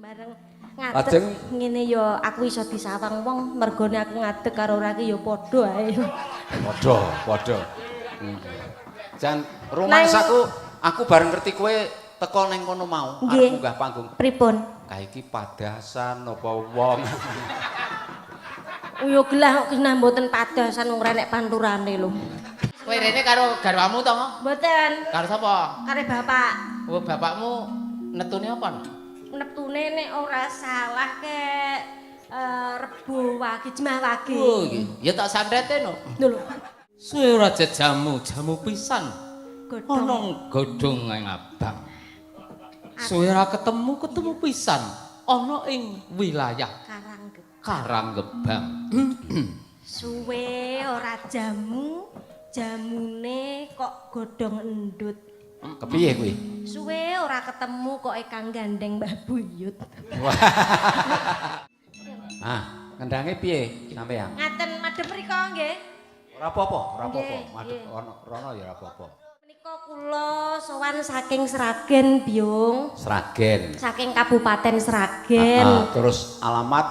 Bareng ngadeg Lajeng? Ngene ya aku iso disawang wong mergone aku ngadeg karo ora ki ya padha ae. Padha, padha. Jan rumangsaku aku bareng ngerti kowe teko ning kono mau arep munggah panggung. Pripun? Kae iki padasan apa wong? Yo gelah kok genah mboten padasan wong renek panturane lho. Kowe rene karo garwamu to, Ngo? Mboten. Karo sapa? Karo bapak. Oh, bapakmu netune apa? No? Neptune nek ora salah ke Rebo Wage, Jemah Wage. Oh, iki. Ya tak sandrete no. Lho lho. Suwe ora jejamu, jamu pisan. Godhong. Ana godhong ing abang. Suwe ora ketemu, ketemu pisan. Ana ing wilayah Karanggebang. Karanggebang. Suwe ora jamu, jamune kok godhong endut. Kepiye kuwi? Suwe ora ketemu kok ekang gandeng Mbah Buyut. Ah, kendhange piye sampean? Ngaten madhep mriko nggih. Ora apa-apa, ora apa-apa. Nggih, Madhep nggih. ono rono ya ora apa-apa. Menika kula sowan saking Sragen, Biyung. Sragen. Saking Kabupaten Sragen. Ah, terus alamat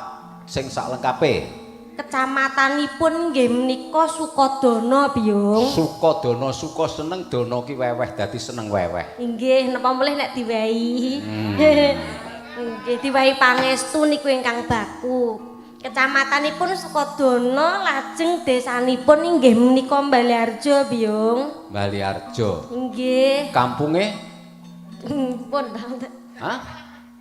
sing sak lengkape. Kecamatanipun nggih menika Sukodono, Biyung. Sukodana, suka seneng, dana ki weweh dadi seneng weweh. Inggih, napa melih nek diwehi. Nggih, diwehi pangestu niku ingkang baku. Kecamatanipun Sukodono, lajeng desanipun inggih menika Baliharjo, Biyung. Baliharjo. Inggih. Kampunge? Pun. Hah?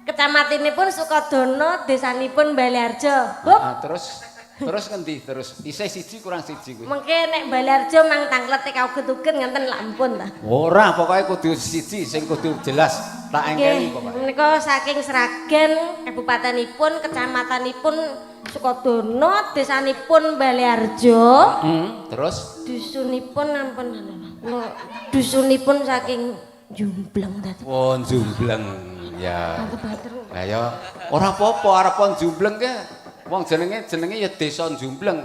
Kecamatanipun Sukodono, desanipun Baliharjo. Hup. Ah, terus terus ngendi terus? Isih siji kurang siji kuwi. Mengke nek Baliharjo mang tanglet tek uget-uget ngenten lak ampun ta. Ora, pokoke kudu siji sing kudu jelas tak engkeli Nggih, pokoke. menika saking Sragen, kabupatenipun, kecamatanipun Sukodono, desanipun Baleharjo. Terus Dusunipun ampun kula dusunipun saking Jumbleng tadi. Oh, Jumbleng ya. Banter-banter. Lah ya ora apa-apa arep Jumbleng ke. Wong jenenge jenenge ya desa Jumbleng.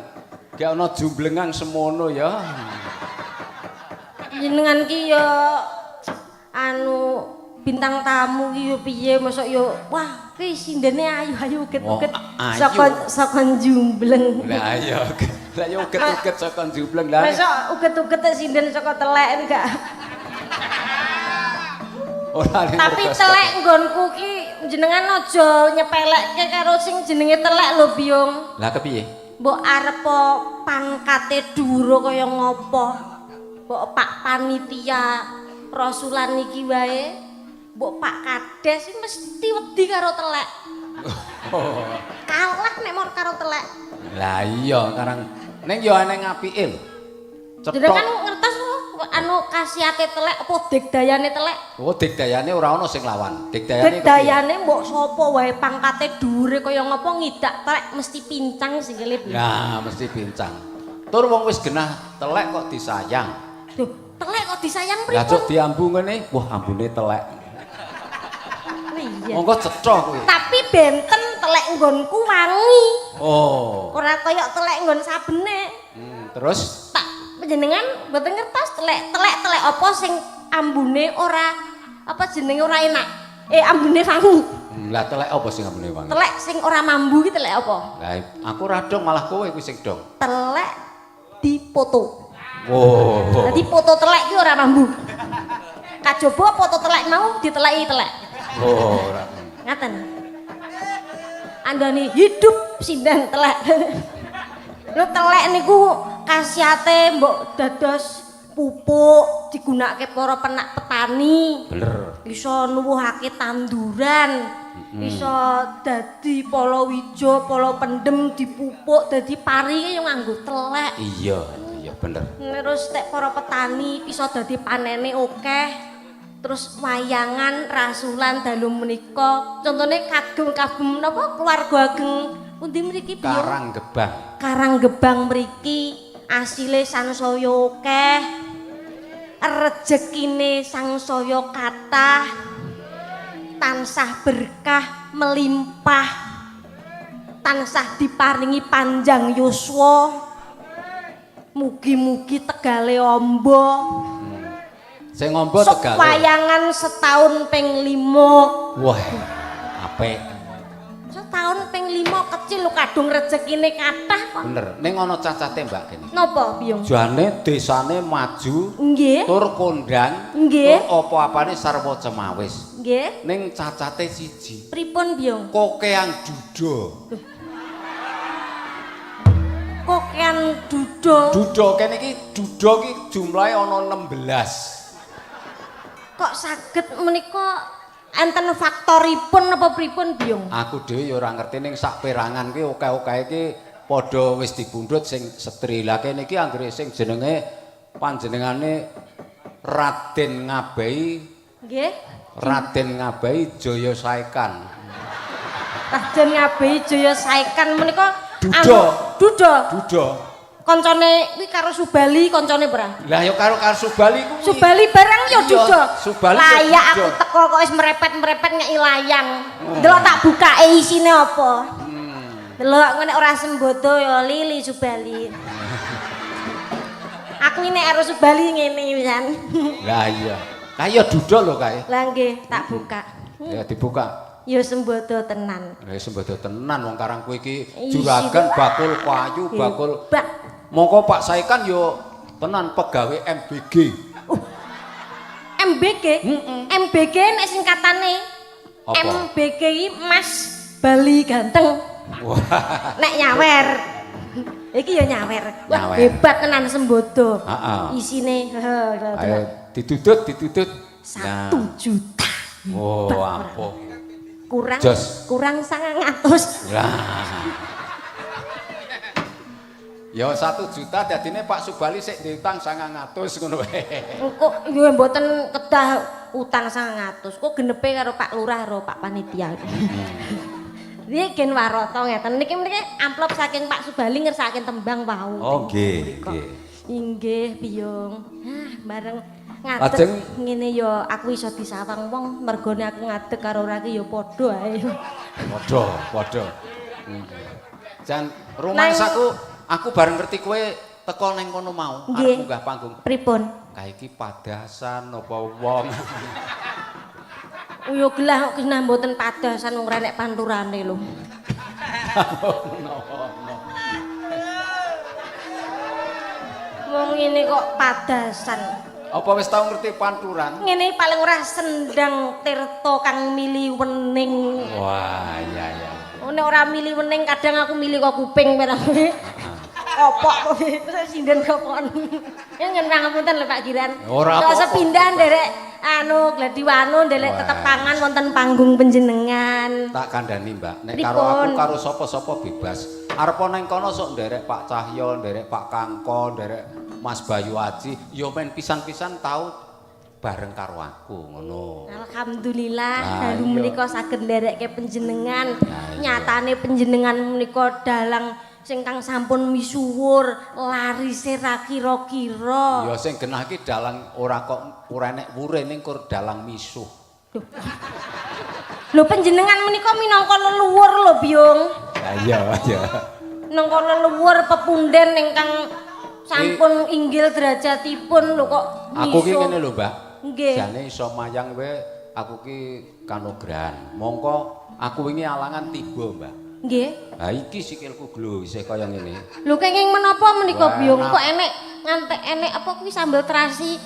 Gak ana jumblengan semono ya. Jenengan ki ya anu bintang tamu ki yo piye mosok yo wah ki sindene ayu-ayu uget-uget Oh, ayu. saka saka Jumbleng. Lah iya. Lah ya uget-uget saka Jumbleng lah. Mosok uget-uget sinden saka telek enggak. Ora Tapi telek nggonku ki jenengan aja nyepelekke karo sing jenenge telek lho, Biyung. Lah kepiye? Mbok arep pangkate dhuwur kaya ngopo? Mbok Pak Panitia Rasulan iki wae, mbok Pak Kades iki mesti wedi karo telek. Oh. Kalah nek mau karo telek. Lah iya karang ning yo aneh apike lho. Jenengan Cetok. ngertos anu khasiate telek apa digdayane telek? Oh, digdayane ora ono sing lawan. Digdayane kepiye? Digdayane mbok sapa wae pangkate dhuwure kaya ngopo ngidak telek mesti pincang sikile. Nah, mesti pincang. Tur wong wis genah telek kok disayang. Duh, telek kok disayang Lah pripun? cok diambu ngene, wah ambune telek. Oh, iya. Monggo cetha kuwi. Tapi benten telek nggonku wangi. Oh. Ora kaya telek nggon sabene. Terus Tak panjenengan mboten ngertos telek telek telek apa sing ambune ora apa jenenge ora enak. Eh, ambune wangi. Lah telek apa sing ambune wangi? Telek sing ora mambu ki telek apa? Lah aku ora dong malah kowe kuwi sing dong. Telek dipoto. Wow. Dadi foto telek ki ora mambu. Kajaba foto telek mau diteleki telek. Oh, ora. Ngaten. Andani hidup sinden telek. Lho telek niku khasiate mbok dados pupuk digunakake para penak petani. Bener. Iso nuwuhake tanduran. Iso dadi palawija, pala pendem dipupuk dadi pari yo nganggo telek. Iya, iya bener. Terus tek para petani iso dadi panene akeh. Terus wayangan rasulan dalu menika contone kagem kagem napa keluarga ageng pundi mriki piye? Karang Gebang. Karanggebang mriki asile sansaya akeh. Rejekine sangsaya kathah. Tansah berkah melimpah. Tansah diparingi panjang yuswa. Mugi-mugi tegale amba. Sing ngombo Sok tegale. wayangan setahun ping 5. Wah, apik. ping 5 kecil lho kadung rezekine kathah kok. Bener. Ning ana cacate Mbak kene. Napa, Biyung? Jane desane maju, Nggih. tur kondang, Nggih. tur apa-apane sarwa cemawis. Nggih. Ning cacate siji, Pripun, Biyung? kokean duda. Kokean duda. Duda kene iki duda iki jumlahe ana 16. Kok saged menika enten faktoripun apa pripun, Biyung? Aku dhewe ya ora ngerti ning sak perangan kuwi oke-oke iki padha wis dibundhut sing setri. Lah kene iki anggere sing jenenge panjenengane Raden Ngabehi, Nggih. Raden Ngabehi Jaya Saekan. Raden Ngabehi Jaya Saekan menika Duda. anu, duda. Duda. Koncone kuwi karo Subali koncone ora? Lah ya karo karo Subali kuwi. Subali barang ya Iya, duda. Subali ya Layak duda. aku teko kok wis merepet-merepet ngeki layang. Delok tak bukake isine apa. Delok ngene ora sembodo ya lili Subali. Aku ini karo Subali ngene pisan. Lah iya. Kaya duda lho kae. Lah nggih, tak buka. Ya dibuka. Ya sembodo tenan. Lah sembodo tenan wong karang kowe iki Isi juragan bakul kayu, bakul. Hebat. Mongko Pak Saekan yo tenan pegawe MBG. MBG. MBG nek singkatane Apa? MBG iki Mas Bali Ganteng. Wah. Nek nyawer. Iki ya nyawer. Wah, Nyawer. hebat tenan sembodo. Heeh. Isine Ayo didudut, didudut. 1 juta. Oh, ampuh. Kurang Jos. kurang 900. Lah. Ya 1 juta dadine Pak Subali sik diutang 900 ngono wae. Engko nggih mboten kedah utang 900. Kok genepe karo Pak Lurah karo Pak Panitia. Niki gen warata ngeten. Niki meniki amplop saking Pak Subali ngersakaken tembang wau. Oh nggih, nggih. Inggih, Biyung. Hah, bareng ngadeg Lajeng- ngene ya aku iso disawang wong mergone aku ngadeg karo ora ki ya padha ae. Padha, padha. Jan rumangsaku aku bareng ngerti kowe teko neng kono mau arep Nggih. munggah panggung. Pripun? Kae iki padasan apa wong? Yo gelah kok genah mboten padasan wong ora nek panturane lho. Wong ngene kok padasan. Apa wis tau ngerti panturan? Ngene paling ora sendang tirta kang mili wening. Wah, iya iya. Oh, nek ora mili wening kadang aku mili kok kuping barang. Kopok kok wis sinden kopokan. Ya nyen pangapunten lho Pak Giran. Ora Kok apa-apa. sepindah nderek anu Gladiwanu nderek Wah. tetepangan wonten panggung panjenengan. Tak kandhani, Mbak. Nek Pripun? karo aku karo sapa-sapa bebas. Arep nang kono sok nderek Pak Cahyo, nderek Pak Kangko, nderek Mas Bayu Aji, ya men pisan-pisan tau bareng karo aku ngono. Alhamdulillah Lah, dalu iya. menika saged nderekke panjenengan. Lah, iya. Nyatane panjenengan menika dalang sing kang sampun misuwur, larise ra kira-kira. Ya sing genah iki dalang ora kok ora enek wure ning kur dalang misuh. Lho panjenengan menika minangka leluhur lho, Biyung. Lah iya iya. Minangka leluhur pepunden ingkang sampun inggil derajatipun lho kok Aku ki misuh. ngene lho, Mbak. Nggih. Jane iso mayang wae aku ki kanograhan. Mongko aku wingi alangan tiba, Mbak. Nggih. Ha iki sikilku glo isih kaya ngene. Lho kenging menapa menika Wah, Biyung? enak. Kok enek ngantek enek apa kuwi sambel terasi?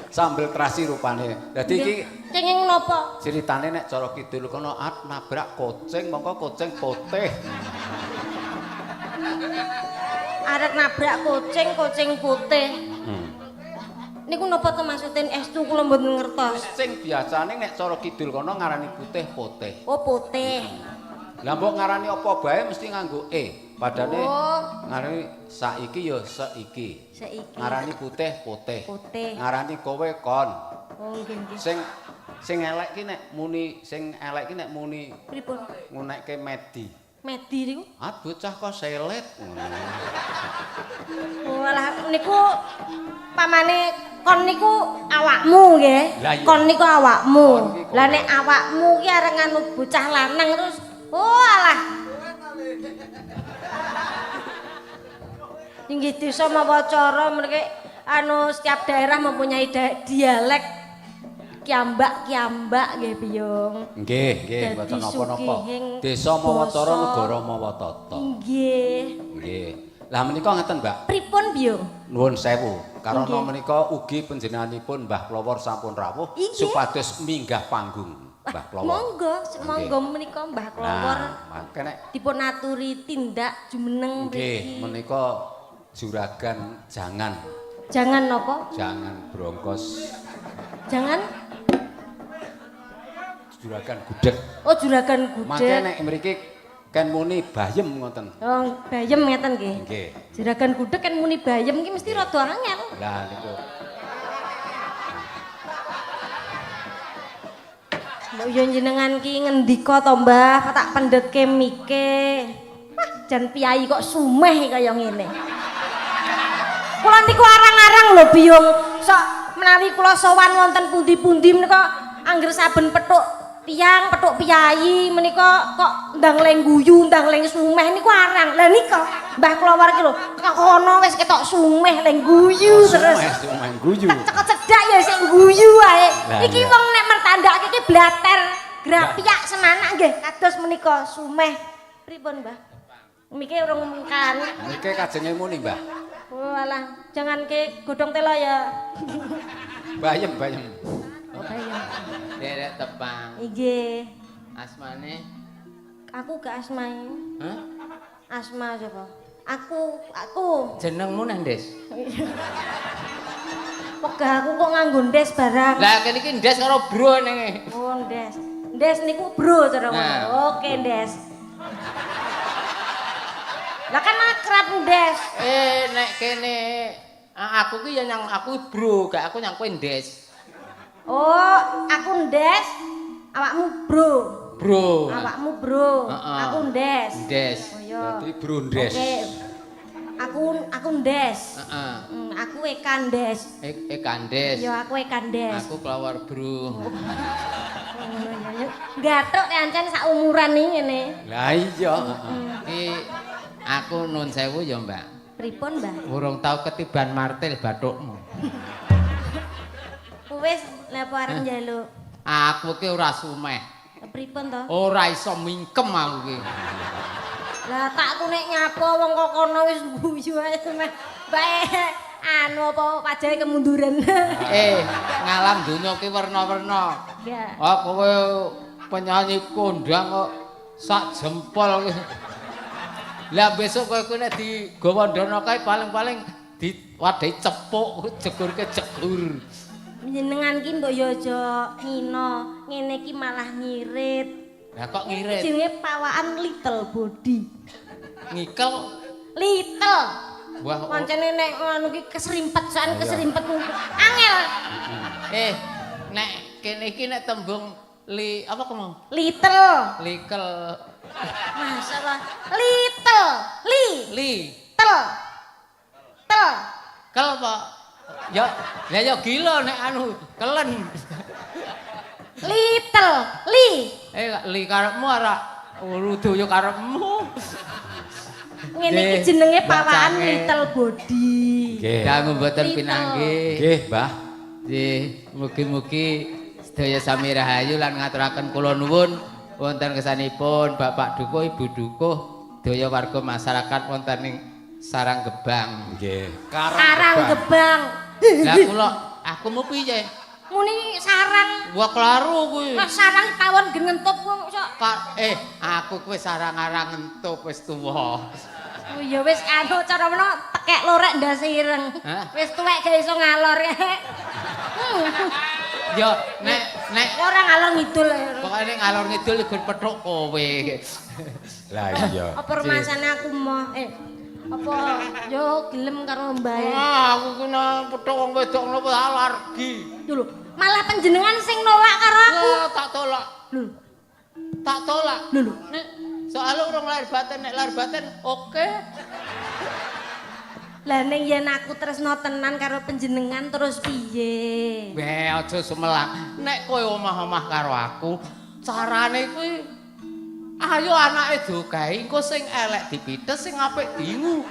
Sambel terasi rupane. Dadi iki Kenging napa? ceritane nek cara kidul kono at nabrak kucing mongko kucing putih. Arek nabrak kucing, kucing putih. Niku napa to maksudin estu kula mboten ngertos. Kucing biasane nek cara kidul kono ngarani putih putih. Oh putih. Lah mbok ngarani apa bae mesti nganggo e. Padane Oh. ngarani saiki ya seiki. Seiki. Ngarani putih putih. Putih. Ngarani kowe kon. Oh nggih nggih. Sing sing elek ki nek muni sing elek ki nek muni Pripun? ngunekke medi. Medi niku? Ah bocah kok selet ngono. Walah niku pamane kon niku awakmu nggih. Lah iya. Kon niku awakmu. Kon ki kowe. Lah nek awakmu ki areng anu bocah lanang terus oh alah. Inggih desa mawa cara mriki anu setiap daerah mempunyai dialek. Kiambak-kiambak nggih, Biyung. Nggih, nggih, Dadi mboten napa-napa. sugihing Desa mawa cara, basa. Negara mawa tata. Nggih. Nggih. Lah menika ngeten, Mbak. Pripun, Biyung? Nuwun sewu. Karana Nggih. menika ugi panjenenganipun Mbah Klowor sampun rawuh supados minggah panggung Mbah Klowor. Monggo, monggo menika Mbah Klowor Nah, mangke nek dipun aturi tindak jumeneng nggih mriki. menika juragan jangan Jangan napa? jangan brongkos Jangan. Juragan gudeg. Oh, juragan Mangke gudeg. nek mriki ken muni bayem ngoten. Oh, bayem ngeten nggih. Nggih. Juragan gudeg kan muni bayem ki mesti rada angel. Lah niku. Mbok yo jenengan ki ngendika to, Mbah, tak pendhetke mike. Wah, jan piyayi kok sumeh kaya ngene. Kula niku arang-arang lho, Biyung. Sok menawi kula sowan wonten pundi-pundi menika angger saben petuk tiyang, petuk piyayi menika kok ndang leng guyu, ndang leng sumeh niku arang. Lah nika Mbah Klowor ki lho, kono wis ketok sumeh leng guyu terus. Sumeh sumeh guyu. Cekot cedak ya sik guyu ae. Lah, Iki iya. wong nek mertandake iki blater, grapiak semanak nggih kados menika sumeh. Pripun, Mbah? Mike urung mungkan. Niki kajenge muni, Mbah. Oh alah, jangan ke godhong telo ya. Bayem, bayem. Oh, bayem. Derek tepang. Nggih. Asmane? Aku gak asmae. Hah? Asma sapa? Aku. Jenengmu nang Des? Wegah aku kok nganggo ndes barang. Lah kene iki Ndes karo bro nenge. Oh, ndes. Ndes niku bro cara ngono. Nah. Oke, ndes. Lah kan akrab ndes. Nek kene aku ki ya nyang aku bro, gak aku nyang kowe Ndes. Oh, aku ndes, awakmu bro. Bro. Awakmu bro, Heeh. aku ndes. Ndes. Oh iya. Berarti bro ndes. Oke. Aku ndes. Heeh. Aku Eka ndes. Eka Ndes. Ya aku Eka ndes. Aku kelawar bro. Oh, iya, iya. Gathuk nek ancen sak umuran iki ngene. Lah iya, heeh. Iki aku nun sewu ya, Mbak. Pripun, Mbah? Urung tau ketiban martil bathukmu. Wis lha apa arep njaluk? Aku ki ora sumeh. Pripun to? Ora iso mingkem aku ki. Lah tak ku nek nyapa wong kok kono wis guyu ae meh. Bae anu apa wajahe kemunduran. Ngalam donya ki werna-werna. Ya. Ah kowe penyanyi kondang kok sak jempol ki. Lah besok kowe kuwi nek digawa ndono kae paling-paling diwadahi cepuk jegurke jegur. Jenengan ki mbok yo aja ngino, ngene ki malah ngirit. Lah kok ngirit? Jenenge pawaan little body. Ngikel Little. Wah, Pancene nek ngono ki keserimpet, soan keserimpet angel. Nek kene iki nek tembung li apa kono? Little. Likel. Masalah little, li, Li. tel. Tel. Kel apa? Ya, lah ya gila nek anu kelen. Little, li. Li karepmu ora urudu yo karepmu. Ngene iki jenenge pawaan little body. Nggih. Dangu mboten Little. pinanggih. Nggih, Mbah. Nggih, mugi-mugi sedaya sami rahayu lan ngaturaken kula nuwun wonten kesanipun Bapak Dukuh, Ibu Dukuh, sedaya warga masyarakat wonten ing Sarang Gebang. Nggih. Sarang Gebang. Lah kula aku mau piye? Muni sarang. Wah klaru kuwi. Lah sarang tawon genentup kok sok. Aku kuwi sarang-arang ngentup wis tuwa. Oh ya wis anu cara meno tekek lorek ndase ireng. Hah? Wis tuwek gak iso ngalor. Ya nek nek Ora ngalor ngidul. pokoke nek ngalor ngidul iku pethuk kowe. Lah iya. Apa rumasane aku moh apa yo gelem karo mbae. Ah, aku ku nek pethuk wong wedok ngono alergi. Lho, malah panjenengan sing nolak karo aku. Wah, tak tolak. Lho, Tak tolak. lho lho. Nek soalnya urung lahir batin, nek lahir batin oke. Lah ning yen aku tresno tenan karo panjenengan terus piye? Weh, aja sumelang. Nek kowe omah-omah karo aku, carane kuwi ayo anake dogahi, engko sing elek dipites, sing apik dingu.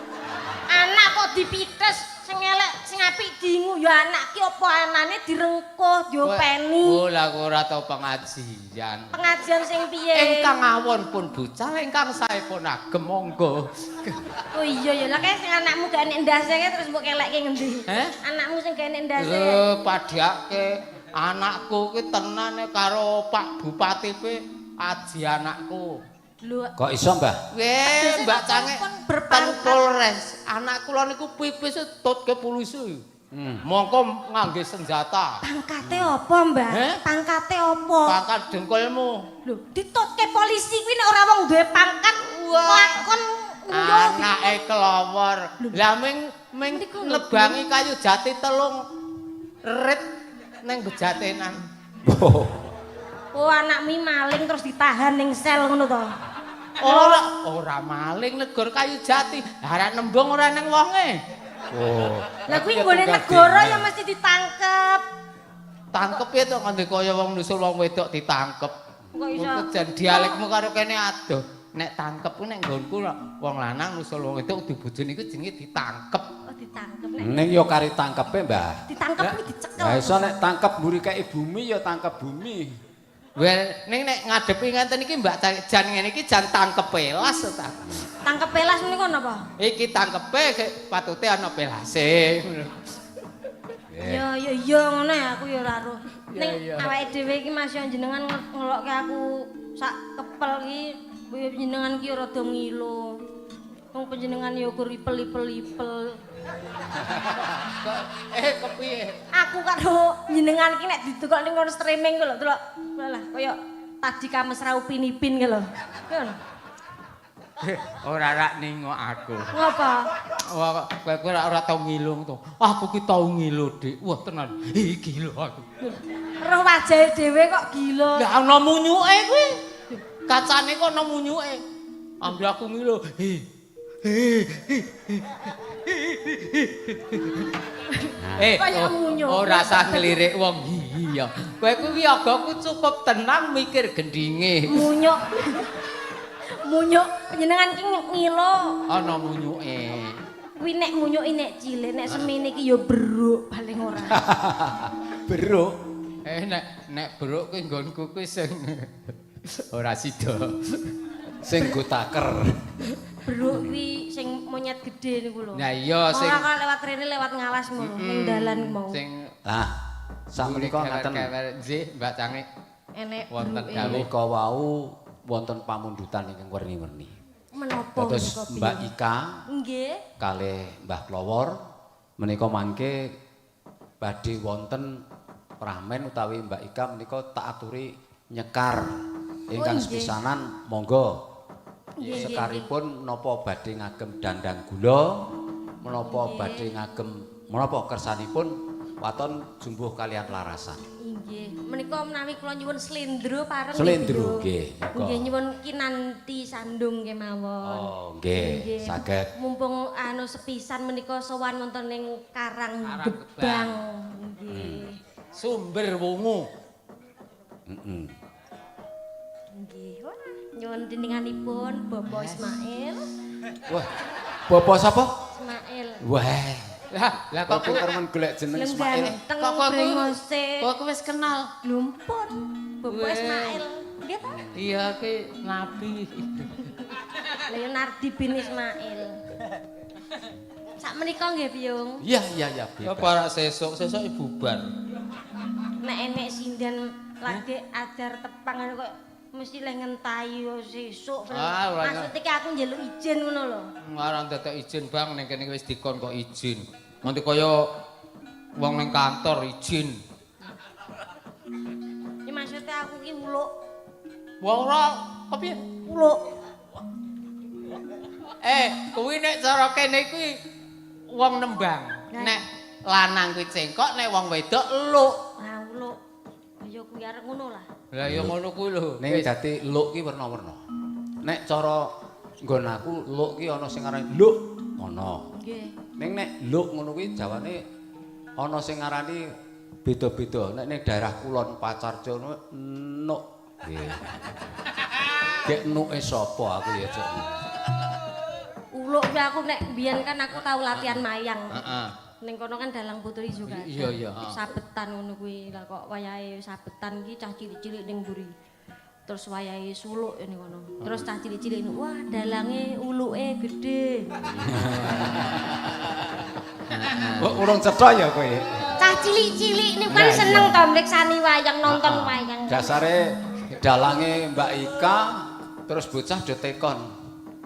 Anak kok dipites, Sing elek sing apik dingu ya anak ki apa anane direngkuh, diopeni. Oh, lah aku ora tau pengajian. Pengajian sing piye? Ingkang awon pun bucal, ingkang sae pun agem monggo. Oh iya ya, lah kae sing anakmu gak enek ndase kae terus mbok kelekke ngendi? Heh? Anakmu sing gak enek ndase. Lho, padhake anakku ki tenane karo Pak Bupati kuwi aji anakku. Lho, Kok iso, Mbah? Weh, Mbak Cange pun ten berpangkat. Polres. Anak kula niku pipis tutke polisi. Mongko ngangge senjata. Pangkate apa, Mbah? Heh? Pangkate apa? Pangkat dengkulmu. Lho, ditutke polisi kuwi nek ora wong duwe pangkat lakon yo. Anake kelawar. Lah ming ming Niku lho, nebangi kayu jati telung rit ning bejatenan. Oh. Oh, anakmu maling terus ditahan ning sel ngono to. Ora ora maling negor kayu jati. Lah nembung ora neng wonge. Oh. Lah kuwi nggone negara ya mesti ditangkep. Tangkep ya to nganti kaya wong nusul wong wedok ditangkep. Kok iso? Jan dialekmu karo kene adoh. Nek tangkep ku nek nggonku wong lanang nusul wong wedok kudu bojone iku jenenge ditangkep. Oh, ditangkep nek. Ning yo kari tangkepe, Mbah. Ditangkep kuwi dicekel. Lah iso nek tangkep mburi kei bumi ya tangkep bumi. Well, ning nek ngadepi ngenten iki Mbak jan ngene iki jan tangkep pelas ta. Tangkep pelas niku napa? Iki tangkepe patute ana pelase. Ya ya ya ngono ya aku ya ora roh. Ning Ya, ya. awake dhewe iki Mas yo jenengan ngelokke aku sak kepel iki panjenengan ki rada ngilo. Wong panjenengan ya gur ipel-ipel-ipel. Kok kepiye? Aku karo jenengan ki nek didekok ning kono streaming ku lho, delok. Lah kaya tadi kamesra Upin Ipin ki lho. Ngono. Ora rak ningok aku. Ngopo? Wah, kowe kowe ora tau ngilung to. Aku ki tau ngilo, Dik. Wah, tenan. Iki lho aku. Roh wajahe dhewe kok gila. Lah ana munyuke kuwi. Kacane kok ana munyuke. Ambil aku ngilo. Hi. Hi. Kaya munyuk. Ora usah nglirik wong iya. Kowe kuwi agaku cukup tenang mikir gendinge. Munyuk. Munyuk panjenengan ki ngilo. Ana munyuke. Kuwi nek munyuke nek cilik, nek semene iki ya beruk paling ora. Beruk. Nek nek beruk kuwi nggonku kuwi sing ora sida. Sing go taker. Beruk kuwi sing monyet gedhe niku lho. Nah iya sing Ora kok lewat rene lewat ngalas ngono ning dalan mau. Sing Lah, sakmenika ngaten. Nggih, Mbak Cange. Enek Wonten beruke. dawuh. Menika wau wonten pamundutan ingkang werni-werni. Menapa Dados menika, Piye? Mbak Ika Nggih. kalih Mbah Klowor menika mangke badhe wonten pramen utawi Mbak Ika menika tak aturi nyekar ingkang Oh, nggih. sepisanan monggo. Nggih, Sekaripun menapa badhe ngagem dandang gula, menapa badhe ngagem menapa kersanipun waton jumbuh kalian larasan. Inggih. Menika menawi kula nyuwun slendro pareng Slendro, nggih, monggo. Nggih nyuwun kinanti sandung kemawon. Oh, nggih, saged. Mumpung anu sepisan menika sowan wonten ing Karang Karang Gebang. Nggih. Sumber wungu. Heeh. Nggih. Wah, nyuwun deninganipun Bapak Ismail. Wah, bapak sapa? Ismail. Wah, Lah, lah kok kok pinter men golek jeneng Leng Ismail. ganteng Kok kowe- brengose. Kok kowe wis kenal? Lumpur. Bapak Weh. Ismail. Nggih ta? Iya ki nabi. Leonardi bin Ismail. Sak menika nggih, Piyung. Iya, iya, iya, Ya bebas. para sesuk, sesuk bubar. Nek enek sinden lagi ajar tepang ngono kok mesti leh ngentahi yo sesuk. Ah, ora. Maksud iki aku njaluk izin ngono lho. Ngarang dadak izin, Bang, ning kene wis dikon kok izin. Nanti kaya wong ning kantor izin. Ya maksudnya aku ki uluk, Wah ora, kepiye? uluk. Kuwi nek cara kene kuwi wong nembang. Nah. Nek lanang kuwi cengkok, nek wong wedok luk. Ah, uluk. Ya kuwi arep ngono lah. Lah ya ngono kuwi lho. Ning dadi luk ki werna-werna. Nek cara nggon aku luk ki ana sing aran luk ana. Nggih. Ning nek luk ngono kuwi jawane ana sing ngarani beda-beda. Nek ning daerah kulon Pacarjo ngono nuk. Nggih. Gek nuke sapa aku ya, Cuk. Uluk kuwi aku nek biyen kan aku tau latihan mayang. Heeh. Ning kono kan dalang putri juga ada. Iya, iya. Sabetan ngono kuwi. Lah kok wayahe sabetan ki cah cilik-cilik ning mburi. Terus wayahe suluk ning kono. Terus cah cilik-cilik wah dalange uluke gede. Kok urung cetha ya kowe? Cah cilik-cilik niku kan seneng to mriksani wayang, nonton wayang. Dasare dalange Mbak Ika terus bocah do tekon.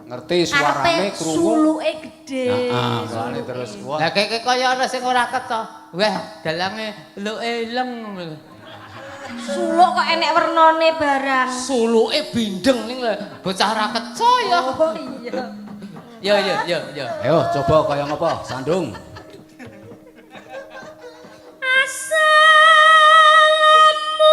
Ngerti suarane Karepe krungu. Suluke gede. Heeh, mulane terus wah. Lah kek kaya ana sing ora keto. Wah, dalange luke ileng. Suluk kok enek wernane barang. Suluke bindeng ning lho, bocah ora keco ya. Oh iya. Ya ya ya ya. Ayo coba kaya ngapa? Sandung. Assalamu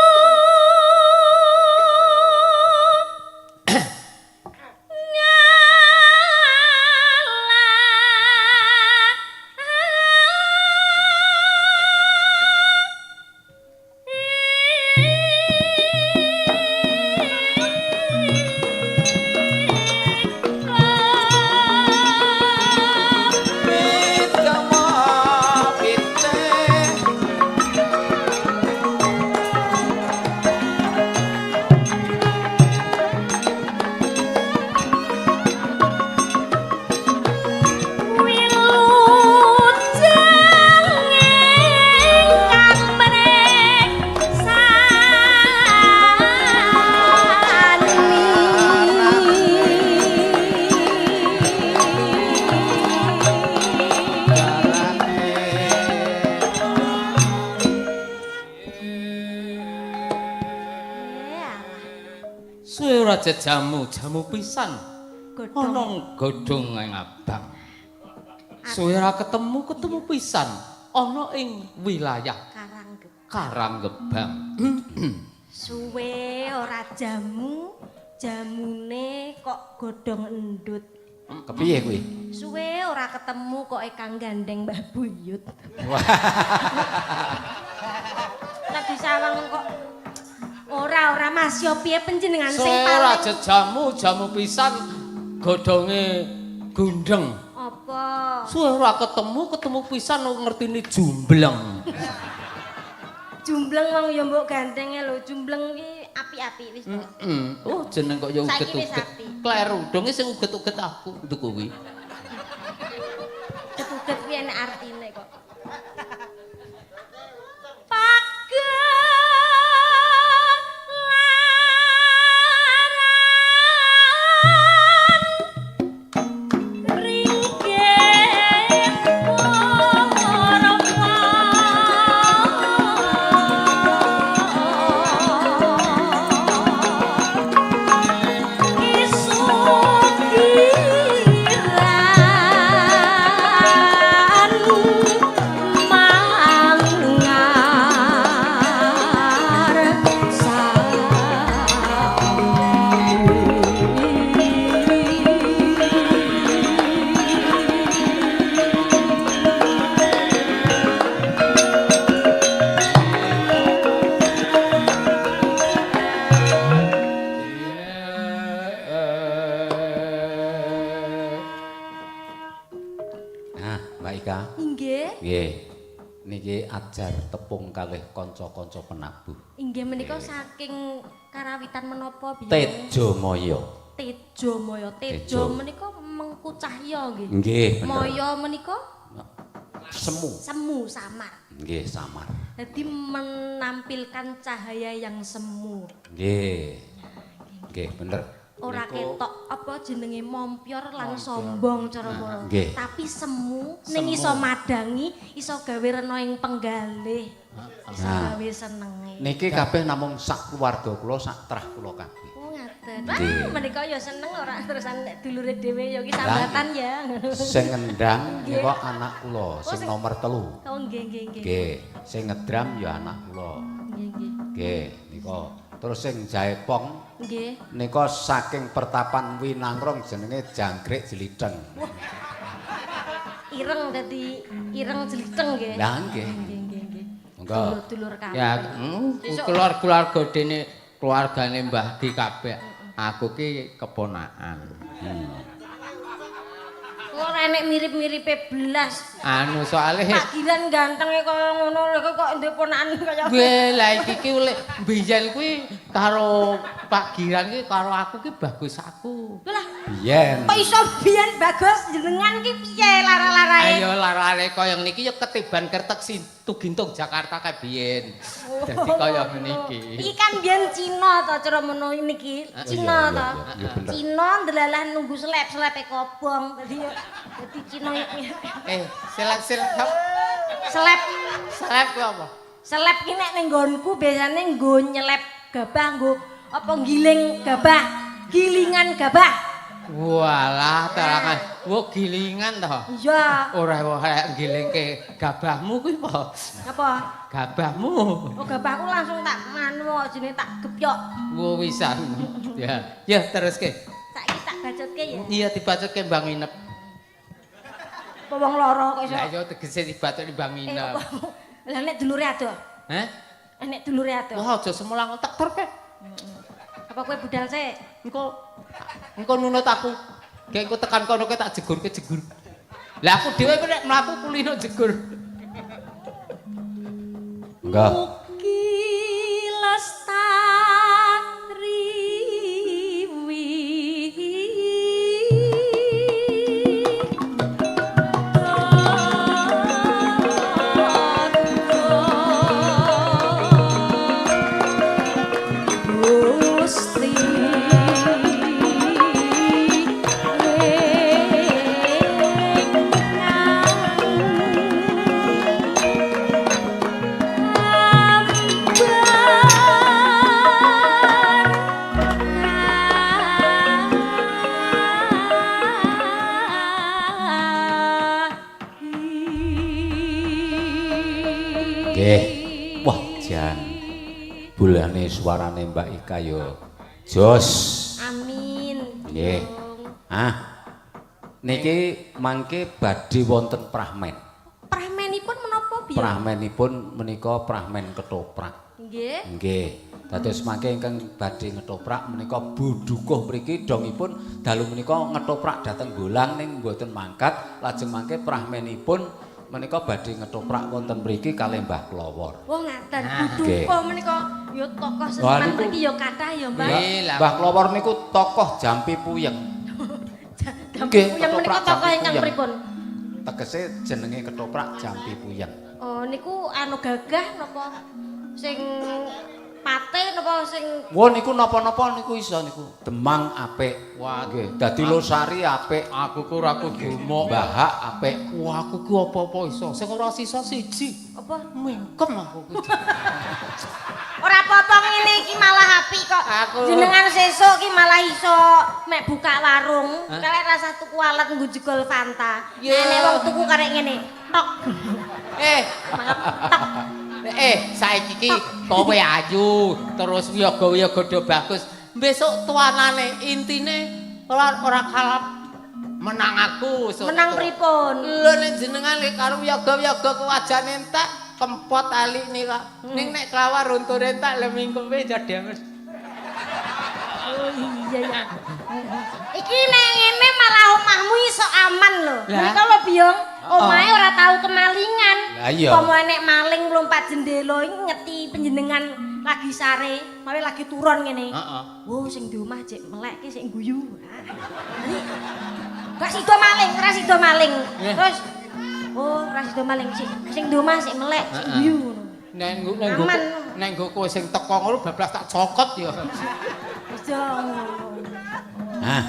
Suwe ora jejamu, jamu pisan. Godhong. Ana godhong ing abang. Suwe ora ketemu, ketemu pisan. Ana ing wilayah Karanggebang. Karanggebang. Suwe ora jamu, jamune kok godhong endut. Kepiye kuwi? Suwe ora ketemu kok ekang gandeng Mbah Buyut. Lah disawang kok ora Mas yo piye panjenengan sing Suwe ora paling jejamu, jamu pisan godhonge gundeng. apa? Suwe ora ketemu, ketemu pisan ngertine jumbleng. Jumbleng wong yo mbok gandenge lho, jumbleng ki api-api wis to. Oh, jeneng kok ya Saiki wis uget-uget. api. Kleru, donge sing uget-uget aku untuk kuwi. Uget-uget kuwi enek artine kok. Pagelaran ringgit Isugiran mangar Nah, Mbak Ika. Inggih. Nggih. Niki ajar tepung kalih kanca-kanca penabuh. Inggih menika saking karawitan menapa biyen? Tejamaya. Tejamaya. Tejo. Tejo menika mengku cahya nggih. Nggih, bener. Maya menika Semu. semu samar. Nggih, samar. Jadi menampilkan cahaya yang semu. Nggih. Nggih, bener. Ora ketok apa jenenge mompyor lan sombong cara kula. Nggih. Tapi semu ning iso madangi, iso gawe rena ing penggalih. Iso Nah. gawe senenge. Niki kabeh namung sak keluarga kula, sak trah kula kabeh. Oh ngaten. Nggih. Wah, menika ya seneng ora terusan nek dulure dhewe ya ki sambatan ya. Sing ngendang nika anak kula, sing sing- nomor 3. Oh nggih nggih nggih. Nggih, sing ngedram ya anak kula. Nggih nggih. Nggih, nika. Terus sing jaepong Nggih. nika saking pertapan Winangrong jenenge Jangkrik Jeliteng. Ireng dadi ireng jeliteng nggih. Lah nggih. Nggih nggih nggih. Monggo. Dulur-dulur kabeh. Ya, Sesuk- keluarga dene keluargane Mbah Di kabeh. Aku ki keponakan. Ora ora enek mirip-miripe blas. Anu soalé Pak Giran gantenge kaya ngono lho kok ndek ponakan kaya. Weh, lah iki ki oleh mbiyen kuwi karo Pak Giran ki karo aku ki bagus aku. Lah, Biyen. kok iso biyen bagus jenengan ki piye lara-larae? Ayo lara-lare kaya niki ya ketiban kertek Situ Gintung Jakarta kae biyen. Dadi kaya ngene iki. Iki kan biyen Cina to cara mono niki. Cina Iya, to. iya, bener. Cina ndelalah nunggu selep-selepe kobong. Dadi ya dadi Cina iki. Eh, selep-selep Selep selep kuwi apa? selep ki nek ning nggonku biasane nggo nyelep gabah nggo apa giling gabah, gilingan gabah. Walah, tarangan. Wo gilingan to. Iya. Ora ora gilingke gabahmu kuwi apa? Apa? Gabahmu. Oh, gabahku langsung tak nganu jenenge tak gepyok. Wo wisan. Ya, ya teruske. Saiki tak bacotke ya. Iya dibacotke Mbang Inep. Apa wong lara kok iso? Lah iya tegese dibacotke Mbang Eh, Inep. apa? Lah nek dulure adoh. Hah? Eh, nek dulure adoh. Wah, aja semulang tak terke. Apa kowe budal sik? Engko engko nunut aku. Gek engko tekan kono kowe tak jegurke jegur. Lah aku dhewe nek mlaku kulino jegur. Enggak. Mugi lestari wi. Gusti Nggih. Wah, jan. Bulane suarane Mbak Ika yo jos. Amin. Nggih. Ah. Niki mangke badhe wonten prahmen. Prahmenipun menapa biyen? Prahmenipun menika prahmen ketoprak. Nggih. Nggih. Dados mangke ingkang badhe ngetoprak menika Bu Dukuh mriki dongipun dalu menika ngetoprak dhateng Bolang ning mboten mangkat, lajeng mangke prahmenipun menika badhe ngetoprak wonten mriki kalih Mbah Klowor. Wong ngaten Nah. Bu Dukuh menika ya tokoh Wah, seniman niku- mriki ya kathah ya, Mbah. Nggih, lah. Mbah Klowor niku tokoh jampi puyeng. Nggih, Nggih, yang menika ketoprak tokoh jampi ingkang puyeng. pripun? Tegese jenenge ketoprak jampi puyeng. Oh, niku anu gagah napa sing pate napa sing Wah niku napa-napa niku iso niku. Demang apik. Wah, Nggih, dadi losari apik, Aku ku ora kudu mok. bahak apik. Wah, aku ku apa-apa iso. Sing ora sisa siji. apa? Mingkem aku ku. Ora apa-apa ngene iki malah apik kok. Aku- Jenengan sesuk ki malah iso mek buka warung, Hah? karek rasa tuku alat nggo jegol Fanta. Ya. Nek wong tuku karek ngene, tok. Eh, Mangap tok. Saiki ki kowe ayu, terus wiyaga-wiyaga do bagus. Besok tuanane intine ora ora kalah menang aku. Menang pripun? Lho nek jenengan lek karo wiyaga-wiyaga kewajane entek kempot alikne kok. Ning nek kelawar runtune entek lha mingkepe jadi Oh iya ya. Iki nek ngene malah omahmu iso aman lho. Lah? Menika lho Biyong, omahe ora tau kemalingan. Lah iya. Umpama enek maling mlumpat jendela iki ngerti panjenengan lagi sare, mawe lagi turun ngene. Heeh. Wo sing di omah jek melek ki sik guyu. Jadi gak sida maling, ora sida maling. Eh. Terus oh, ora sida maling sik sing di omah sik melek, sik Heeh. guyu ngono. Nek nggo nek nggo Aman. nek nggo kowe sing teko ngono bablas tak cokot ya. Aja ngono. Hah,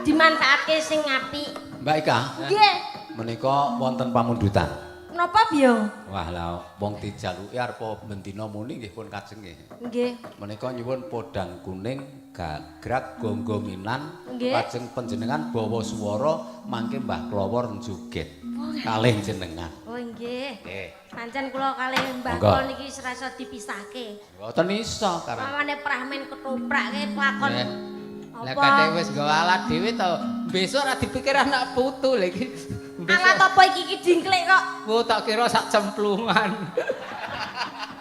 Dimanfaatke sing apik. Mbak Ika, Nggih. menika wonten pamundutan. Napa Biyong? Wah lah wong dijaluki arep bendina muni nggih pun kajeng nggih. Nggih. Menika nyuwun podang kuning gagrak gonggominan Nggih. lajeng panjenengan bawa swara mangke Mbah Klowor njoget kalih jenengan. Oh nggih. Nggih. Pancen kula kalih Mbah Monggo. Kol niki serasa dipisahke. Mboten iso karena Pamane prahmen ketoprak ke lakon. Eh. Lah Apa? kadek wis nggawa alat dhewe to. Besok ora dipikir anak putu lho iki. Alat apa iki iki jingklik kok? Wo tak kira sak cemplungan.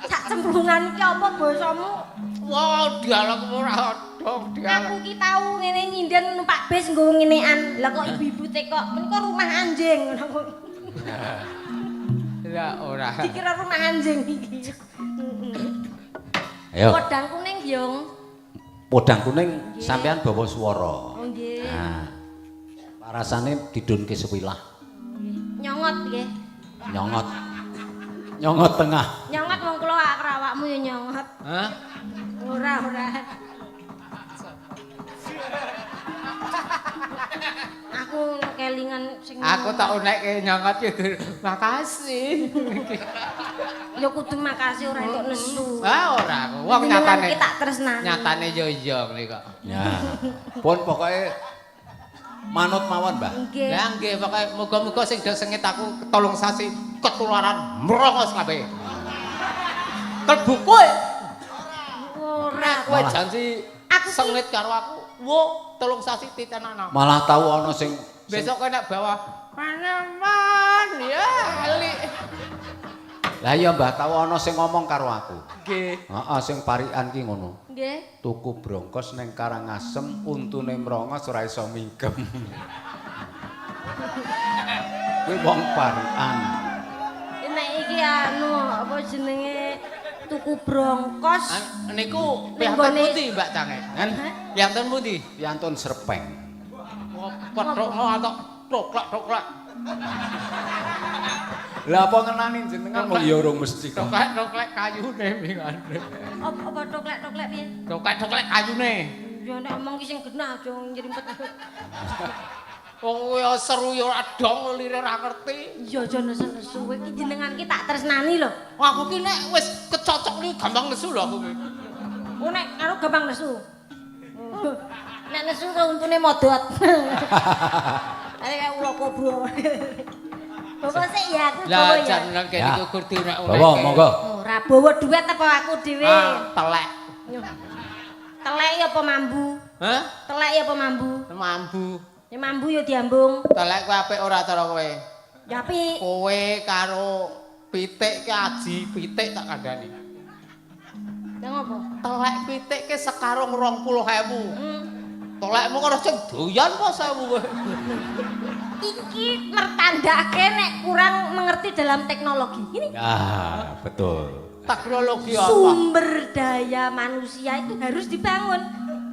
Sak cemplungan iki apa basamu? Wah, dialog ora dong dialog. Aku ki tau ngene nyinden numpak bis nggo ngenean. Lah kok ibu-ibu tekok, menika rumah anjing ngono kok. Lah ora. Dikira rumah anjing iki. Ayo. Podang kuning, Yung. Podang kuning sampean bawa swara. Oh nggih. Nah. Rasane didunke sewilah. Nyongot nggih. Nyongot. Nyongot tengah. Nyongot wong kula awakmu ya nyongot. Hah? Ora, ora. Aku kelingan sing Aku tak unekke nyongot ya. Makasih. Ya kudu makasih ora entuk nesu. Ah ora aku. Wong Jenengan nyatane. ki tak tresnani. Nyatane yo iya ngene kok. Ya. Pun pokoke manut mawon, Mbah. Nggih. Lah nggih pokoke muga-muga sing do sengit aku ketolong sasi ketularan mrongos kabeh. Klebu kowe. Ora. Kowe janji Aku ki- sengit karo aku. Wo, tolong sasi titenana. Malah tau ana sing Besok kowe nek bawa paneman ya ali. Lah iya Mbah, tau ana sing ngomong karo aku. Nggih. Heeh, sing parikan ki ngono. Nggih. Tuku brongkos ning Karangasem, untune mrongos ora iso mingkem. Kuwi wong parikan. Nek iki anu apa jenenge tuku brongkos. Niku Ning piyantun gone- pundi Mbak Cange? Kan Piyantun pundi? piantun Serpeng. Petrokno atok toklak-toklak. Lah apa ngenani jenengan wong ya urung mesti kok. Toklak-toklak kayune mingane. Apa apa toklek-toklek piye? Toklak-toklak kayune. Ya nek omong ki sing genah aja nyerimpet. Wong kuwi ya seru ya ora dong lire ora ngerti. Ya aja nesu-nesu kowe iki jenengan ki tak tresnani lho. Wah, aku ki nek wis kecocok niku gampang nesu lho aku ki. Oh nek karo gampang nesu. Nek nesu untune modot. Ayo kayak ula kobra. Bapak sik ya aku Lah bawa ya. jan nang kene Ya. iku gur diunek-unekke. Bawa monggo. Ora bawa duit apa aku dhewe. Ah, telek. Telek ya apa mambu? Hah? Telek ya apa mambu? Mambu. Ya mambu ya diambung. Telek kuwi apik ora cara kowe? Ya apik. Kowe karo pitik ki aji pitik tak kandhani. Lah ngopo? Telek pitik ki sekarung 20.000. Telekmu karo sing doyan apa 1.000 kowe? Iki mertandake nek kurang mengerti dalam teknologi. Ini Ah, betul. Teknologi apa? sumber daya manusia itu harus dibangun.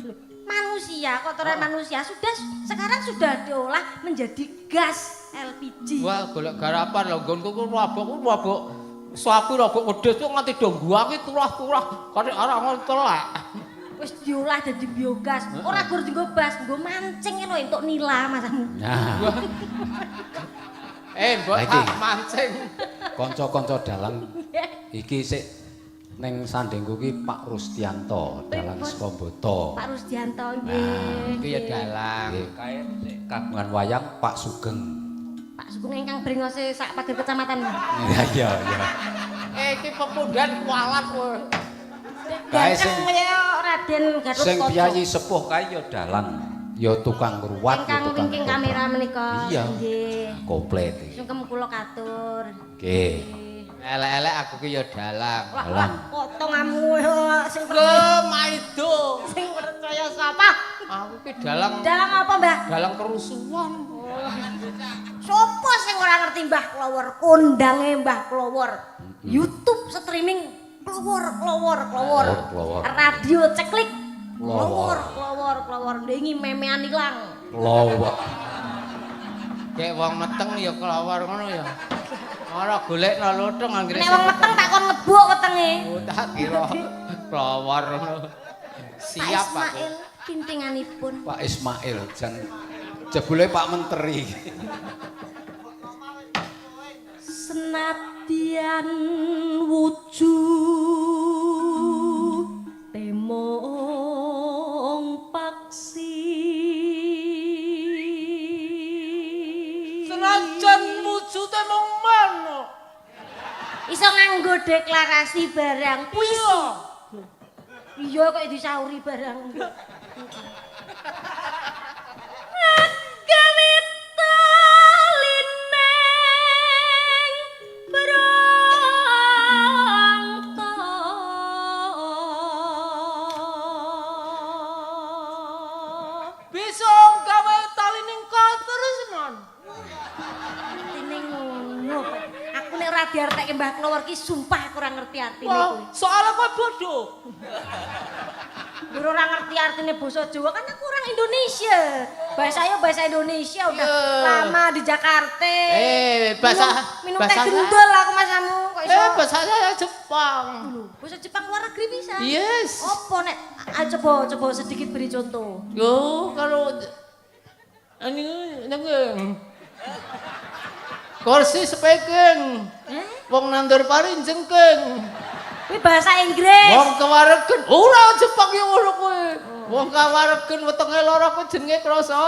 Loh, manusia, kotoran manusia sudah sekarang sudah diolah menjadi gas LPG. Wah, golek garapan lho nggonku ku rabok ku rabok sapi rabok wedhus ku nganti do ngguwangi turah-turah kare arah ngono telek. Wis diolah jadi biogas. Ora gur dienggo bas, nggo mancing lho entuk nila masamu. Nah, Eh, mbok Lah iki. tak mancing. kanca-kanca dalang iki sik ning sandingku ki Pak Rustianto, dalang saka Mboto. Pak Rusdianto nggih. Iki ya dalang. Nggih, kae sik kagungan wayang Pak Sugeng. Pak Sugeng ingkang brengose sak pager kecamatan. Iya, iya, iya. Eh, iki pepundhan kualat kowe. Kae Ganteng sing- kaya Raden Gatot Sing Kaca. piyayi sepuh kae ya dalang, ya tukang ngruwat, ya Ingkang tukang wingking ketoprak. kamera menika. Iya. Nggih. Komplit iki. Sungkem kula katur. Nggih. Elek-elek aku ki ya dalang. Wah, Dalang. wah, potonganmu sing Lho, percaya, maido. sing percaya sapa? Aku ki dalang Dalang apa, Mbah? dalang kerusuhan. Sopo sing ora ngerti Mbah Klowor? Kondange Mbah Klowor. YouTube streaming Klowor, Klowor, Klowor. Klowor, Klowor. Radio ceklik Klowor. Klowor, Klowor, Klowor. Ndengi memean ilang. Lowok. Kayak wong meteng ya kelawar ngono ya. Ora golekno lutung anggere. Nek wong meteng tak kon ngebuk wetenge. Oh, tak kira kelawar ngono. Pak Siap aku. Ismail pintinganipun. Pak Ismail jan jebule Pak Menteri. Senadyan wujud temong paksi. Senajan wujude mung manuk. Iso nganggo deklarasi barang puisi. Iya kok disauri barang. Gawe talineng brangta. Bisa gawe ora diartekke Mbah Klowor ki sumpah aku ora ngerti artine Wah, kuwi. soalnya kowe bodoh. Ora ora ngerti artine basa Jawa kan aku orang Indonesia. Bahasa saya bahasa Indonesia udah Iya. lama di Jakarta. Eh, Minum, minum teh bahasa gendol aku masamu kok iso. Eh, bahasa saya Jepang. Lho, bahasa Jepang luar negeri bisa. Yes. Apa nek ah, coba coba sedikit beri contoh. Yo, kalau ini nengeng. Kursi speaking. Eh? Wong nandur pari jengking. Kuwi bahasa Inggris. Wong kewaregen ora Jepang ya ngono kuwi. Wong kawaregen wetenge lara kuwi jenenge krasa.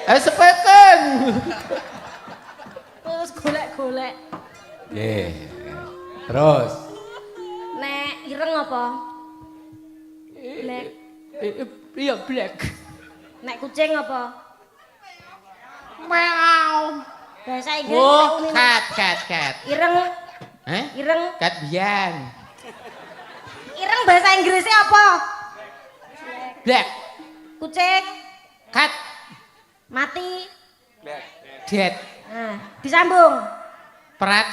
Eh speaking. Terus golek-golek. Nggih. Terus Nek ireng apa? Black. Iya black. Nek kucing apa? Meow. Bahasa Inggris Oh, nek cat cat cat. Ireng, Eh? ireng, Cat biyen. Ireng bahasa Inggrisnya apa? Black. Kucing Cat mati. dead. Nah, disambung. Pret.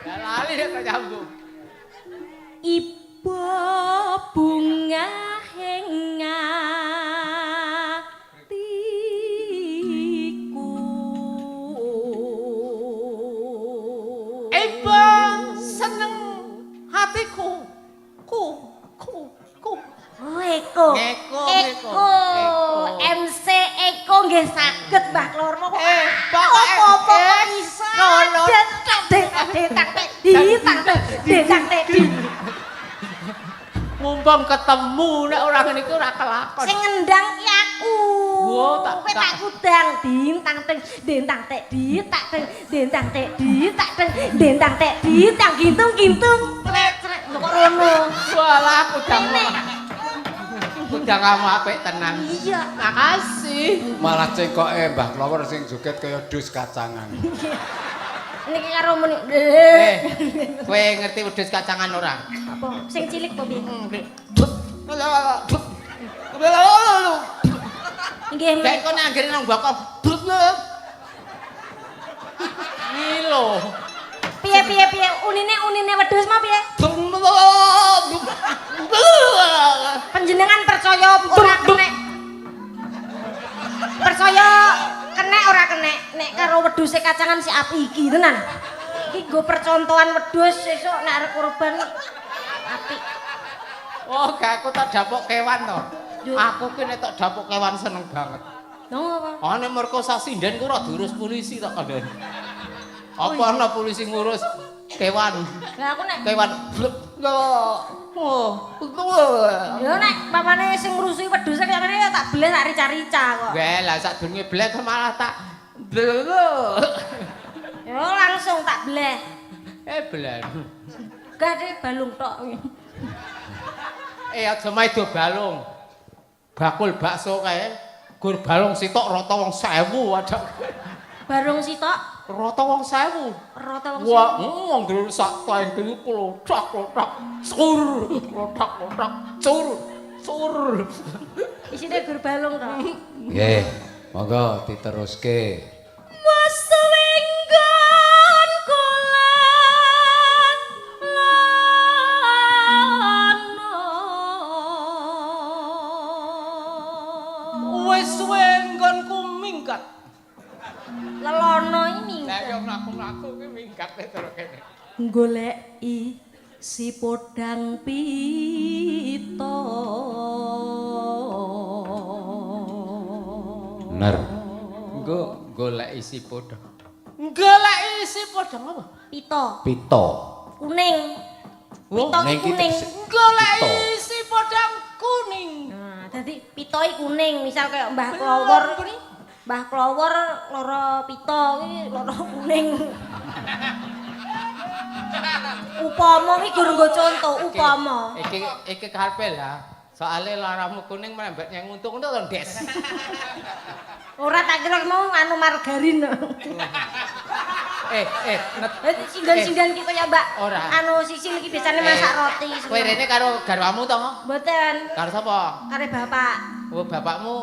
Ya lali nek tak nyambung. Ibu bunga ing atiku. Ibu seneng hatiku. Ku ku ku. Oh, Eko. Eko, Eko. Eko. MC Eko nggih saged Mbah Klor kok. Eh, pokoke- apa-apa kok eh, iso. ngono. Detak detak detak detak detak tek di. Mumpung ketemu nek ora ngene iki ora kelakon. Sing ngendang ki aku. Wo, Kowe tak kudang dintang teng dintang tek di tak teng dintang tek di tak teng dintang tek di tang gintung gintung. Trek trek lho kok rono. Walah kudang. Rene. Kudang kamu apik tenan. Iya. Makasih. Malah cengkoke Mbah Klower sing joget kaya dus kacangan. Niki karo muni. Eh, kowe ngerti wedhus kacangan ora? Apa? Sing cilik apa piye? Nggih. Lek kok nek anggere nang bokong. Ngilo. Piye piye piye unine unine wedhus mah piye? Panjenengan percaya ora kenek? Percaya kenek ora kenek nek karo wedhuse kacangan si api iki tenan. Iki nggo percontohan wedhus sesuk nek arep kurban apik. Oh, gak aku tak dapuk kewan to. Yo. Aku ki nek tak dapuk kewan seneng banget. Nang apa? Ah nek merkosa sinden ku ora diurus polisi tak kandhani. Apa ana polisi ngurus kewan? Lah aku nek Kewan. Oh. ya nek pamane sing ngrusuhi wedhuse kayane ya tak bleh tak rica-rica kok. Weh, lah sadurunge blek malah tak Ya langsung tak bleh. Eh, blen. Gak deh balung tok. Eh, aja maido balung. Bakul bakso kae. Gur balung sitok rata wong 1000 wadah. Barung sitok Rata wong 1000. rata wong Wah, wong ngger sak tangki klothak klothak. Sur, klothak klothak, cur, cur. Isine gur balung tok. Nggih, monggo diteruske. Maswenggon kolan lano. Wis suwe nggonku minggat. Lelono ini. Lah yo mlaku-mlaku ki minggat terus kene. Goleki si podang pita. Bener. Engko golek isi podhang. Golek isi podhang apa? Pita Pito. kuning. Oh, Pita ki Ning iki kuning. tegese golek pito. isi podhang kuning. Nah, dadi pita iki kuning, misal kayak Mbah Klowor kuwi. Mbah Klowor lara pita kuwi lara kuning. Upama iki gur nggo contoh, upama. Iki iki karepe lah. Soale laramu kuning merembet nyang untung ngono to, Des. Ora tak kira mau anu margarin. Eh, eh, net. Sinden-sinden ki kaya Mbak. Ora. Anu Sisil iki biasane masak roti. Kowe rene karo garwamu to? Mboten. Karo sapa? Kare bapak. Oh, bapakmu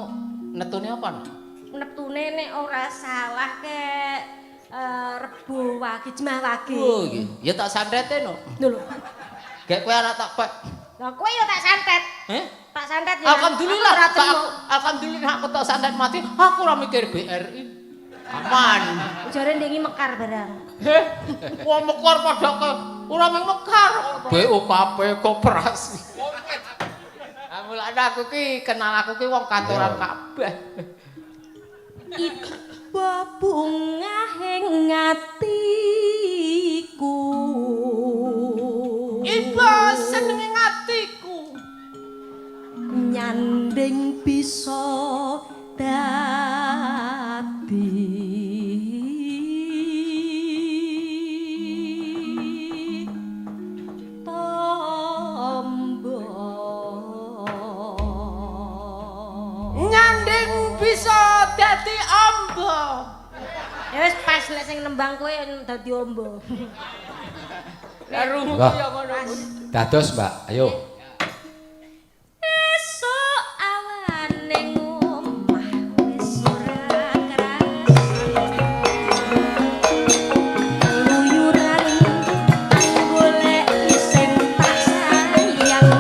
netune apa? No? Neptune nek ora salah ke Rebo Wage, Jemah Wage. Oh iki. Ya tak santete no. Lho lho. Gek kowe ora tak pek. Lah kowe ya tak santet. Eh? Tak santet ya. Alhamdulillah, Aku ora tak trimo. aku, alhamdulillah aku tak santet mati, aku ora mikir BRI. Aman. Jare ndengi mekar barang. Heh, wong mekar padha ke ora mung mekar. BUKP koperasi. Ah, mulane aku ki kenal aku ki wong kantoran kabeh. Iba bungah ing atiku. Iba senenge atiku. Nyanding bisa dadi tombo. Nyanding bisa dadi amba. Ya wis pas nek sing nembang kowe dadi ombo. Lah rungu Lah. ya ngono. Dados, Mbak. Ayo. Esuk awane ngomah wis ora krasa. Keluyuran golek sing tak sayang.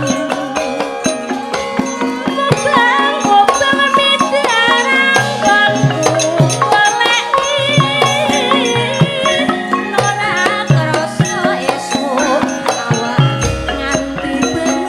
Mobang-mobang midaranggonku goleki. Ora krasa esuk awan nganti bengi.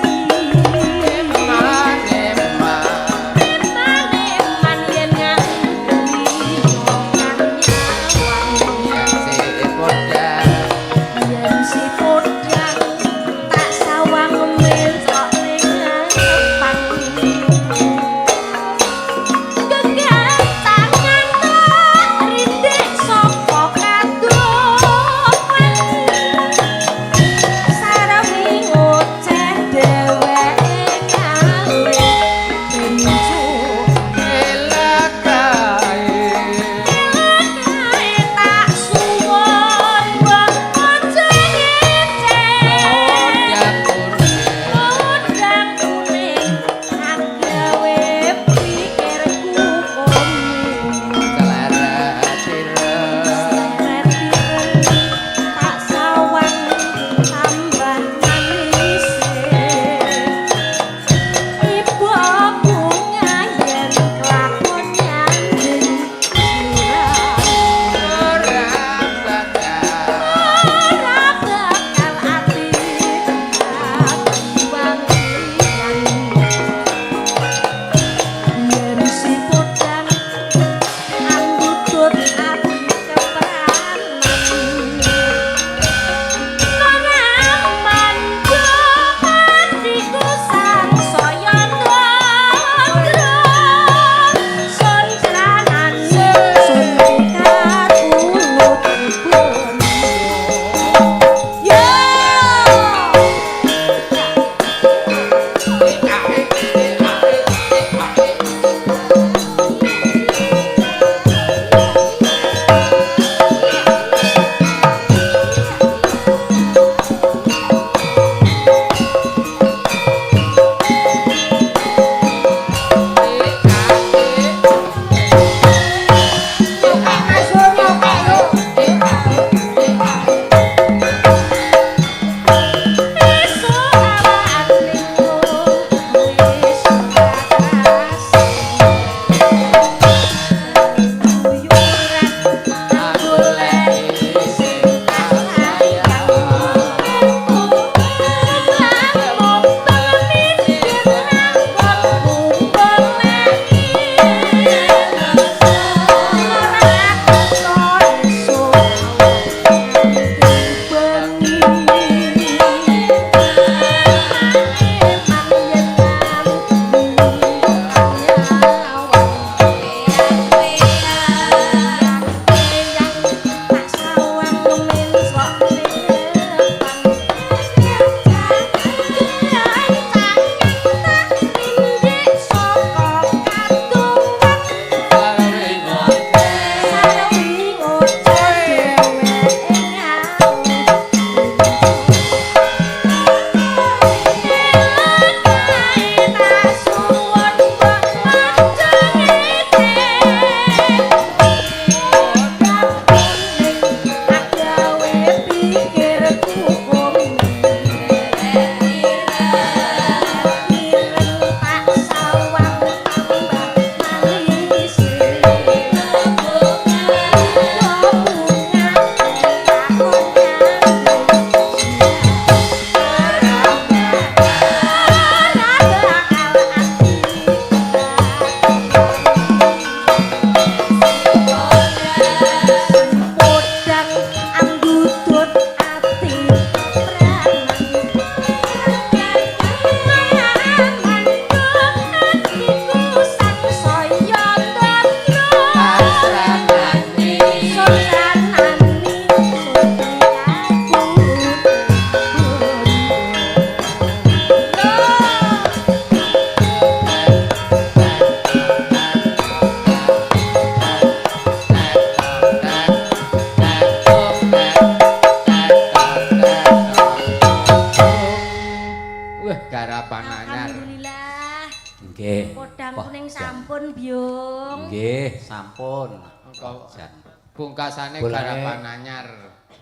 garapan anyar. Alhamdulillah. Nggih. Podang Wah, kuning jan. sampun, Byung. Nggih, sampun. Engko Jan. pungkasane Bolane. garapan anyar.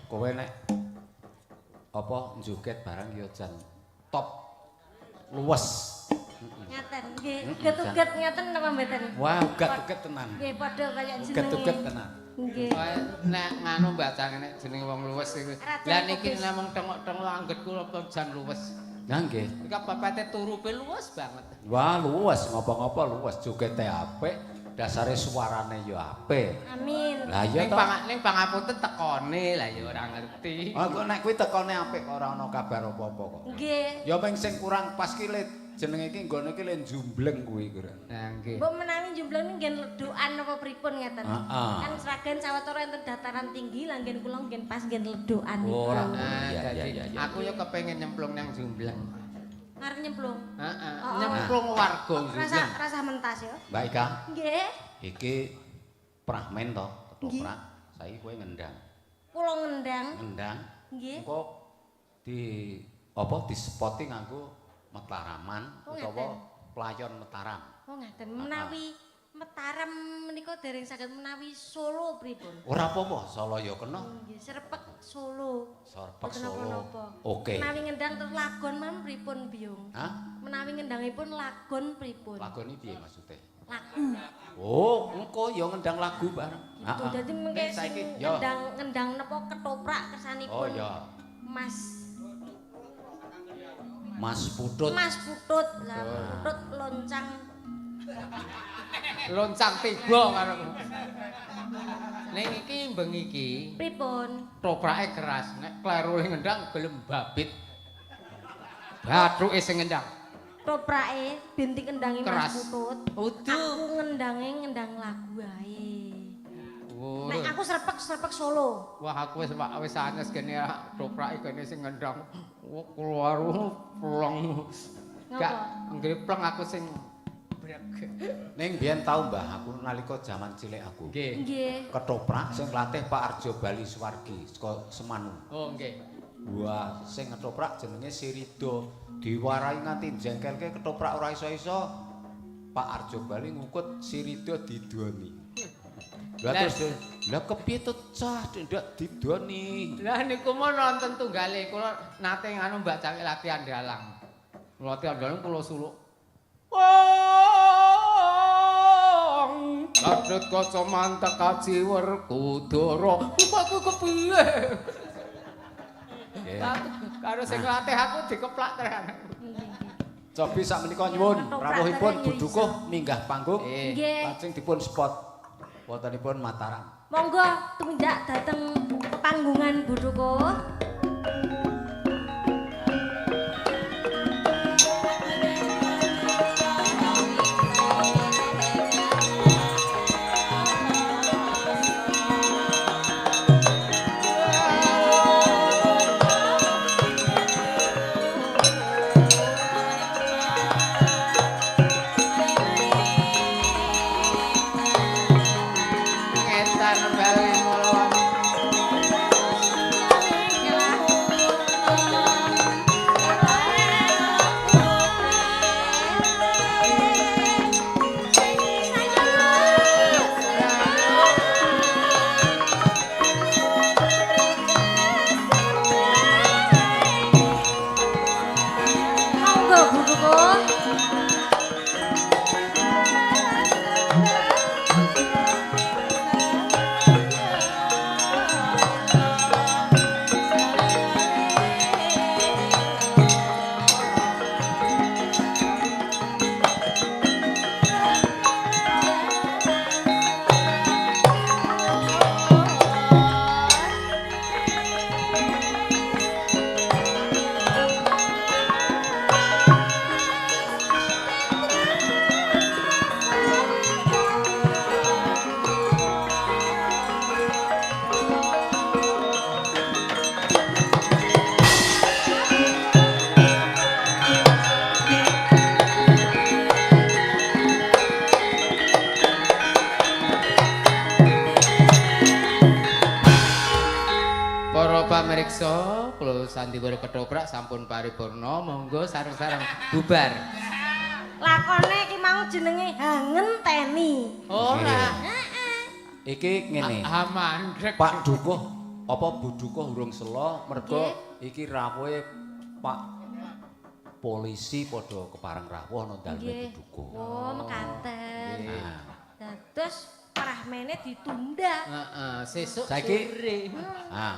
Kowe nek apa njoget barang ya jan top luwes. Ngaten, nggih. Uget-uget ngaten napa mboten? Wah, uget-uget tenan. Nggih, padha kaya jenenge. Uget-uget tenan. Nggih. Pokoke nek nganu Mbak Cang nek jenenge wong luwes iku. Raja Lah niki Kudus. namung tengok-tengok angget kula pun jan luwes. Nah nggih. Iki pepete turupe luwes banget. Wah, luwes ngopo-ngopo luwes jogete apik, dasare suarane ya apik. Amin. Lah iya Ning to. ning pangapunten tekone lah ya ora ngerti. Aku nek kuwi tekone apik kok ora ana kabar apa-apa kok. Nggih. Ya meng sing kurang pas ki le jenenge iki nggone iki le njumbleng kuwi kurang. Nah nggih. Mbok menawi jumlah nggih ledukan napa pripun ngaten. Heeh. Kan Sragen sawetara enten dataran tinggi lah nggih kula nggih pas nggih ledukan niku. Ora. Nah, Iya iya dadi iya iya. aku ya kepengin nyemplung nang Jumbleng. Arep nyemplung. Heeh, Oh. nyemplung warga Rasa Jumbleng. rasa mentas ya. Mbak Ika, Nggih. iki prahmen to, ketoprak. Saiki kowe ngendang. Kula ngendang. Ngendang. Nggih. Engko di apa dispoti nganggo Mataraman Oh, utawa ngaten. Playon Mataram. Oh ngaten. Menawi Mataram menika dereng saged menawi Solo pripun? Ora apa-apa, Solo ya kena. Nggih, serpek Solo. Serpek Mboten Solo. napa-napa. Oke. Menawi ngendang terus lagon mam pripun, Biyung? Hah? Menawi ngendangipun lagon pripun? Lagone piye maksude? Lagu. Oh, engko ya ngendang lagu bareng. Gitu. Heeh. Dadi mengke Nek saiki sing ya. ngendang ngendang napa ketoprak kersanipun. Oh ya, Mas Mas Putut. Mas Putut lah, Putut loncang. Loncang tiba karo. Ning iki bengi iki Pripun? toprake keras, nek kleru ngendang gelem babit. Bathuke sing ngendang. Toprake binti kendangi Mas Keras. Putut. Udu. Aku ngendange ngendang lagu ae. Oh. Nek aku serpek-serpek Solo. Wah aku wis wis anyes kene toprake kene sing ngendang. Wah keluar plong. Gak nggih plong aku sing brek. Ning biyen tau Mbah aku nalika jaman cilik aku. Nggih. Nggih. Ketoprak sing latih Pak Arjo Bali Suwargi saka Semanu. Oh nggih. Wah, sing ketoprak jenenge Sirido. Diwarai nganti jengkelke ketoprak ora iso-iso. Pak Arjo Bali ngukut Sirido didoni. Lah Lah- terus lah kepiye to cah ndak didoni. Lah niku mau nonton tunggale kula nate nganu Mbak Cawik latihan dalang. Latihan dalang kula suluk. Wong Kadut kaca mantek kaji Werkudara. Kok kepiye? Nggih. Karo sing latih aku dikeplak tenan. Cobi sakmenika nyuwun Ketoprak rawuhipun tenan Bu ya Dukuh minggah panggung. Nggih. Lajeng dipun spot wontenipun Mataram. Monggo tumindak dhateng panggungan Bu Dukuh. Ngetan bali mula. Monggo Bu Dukuh. bakul sandiwara ketoprak sampun paripurna, monggo sareng-sareng bubar. Lakone iki mau jenenge Hangenteni. Ora. Iki ngene. Ah, mandek. Pak Dukuh apa Bu Dukuh urung selo mergo iki rawuhe Pak polisi padha kepareng rawuh nang daleme Bu Dukuh. Oh, mekaten. Nah, Dados prahmene ditunda. Heeh, sesuk Saiki- sore. ah,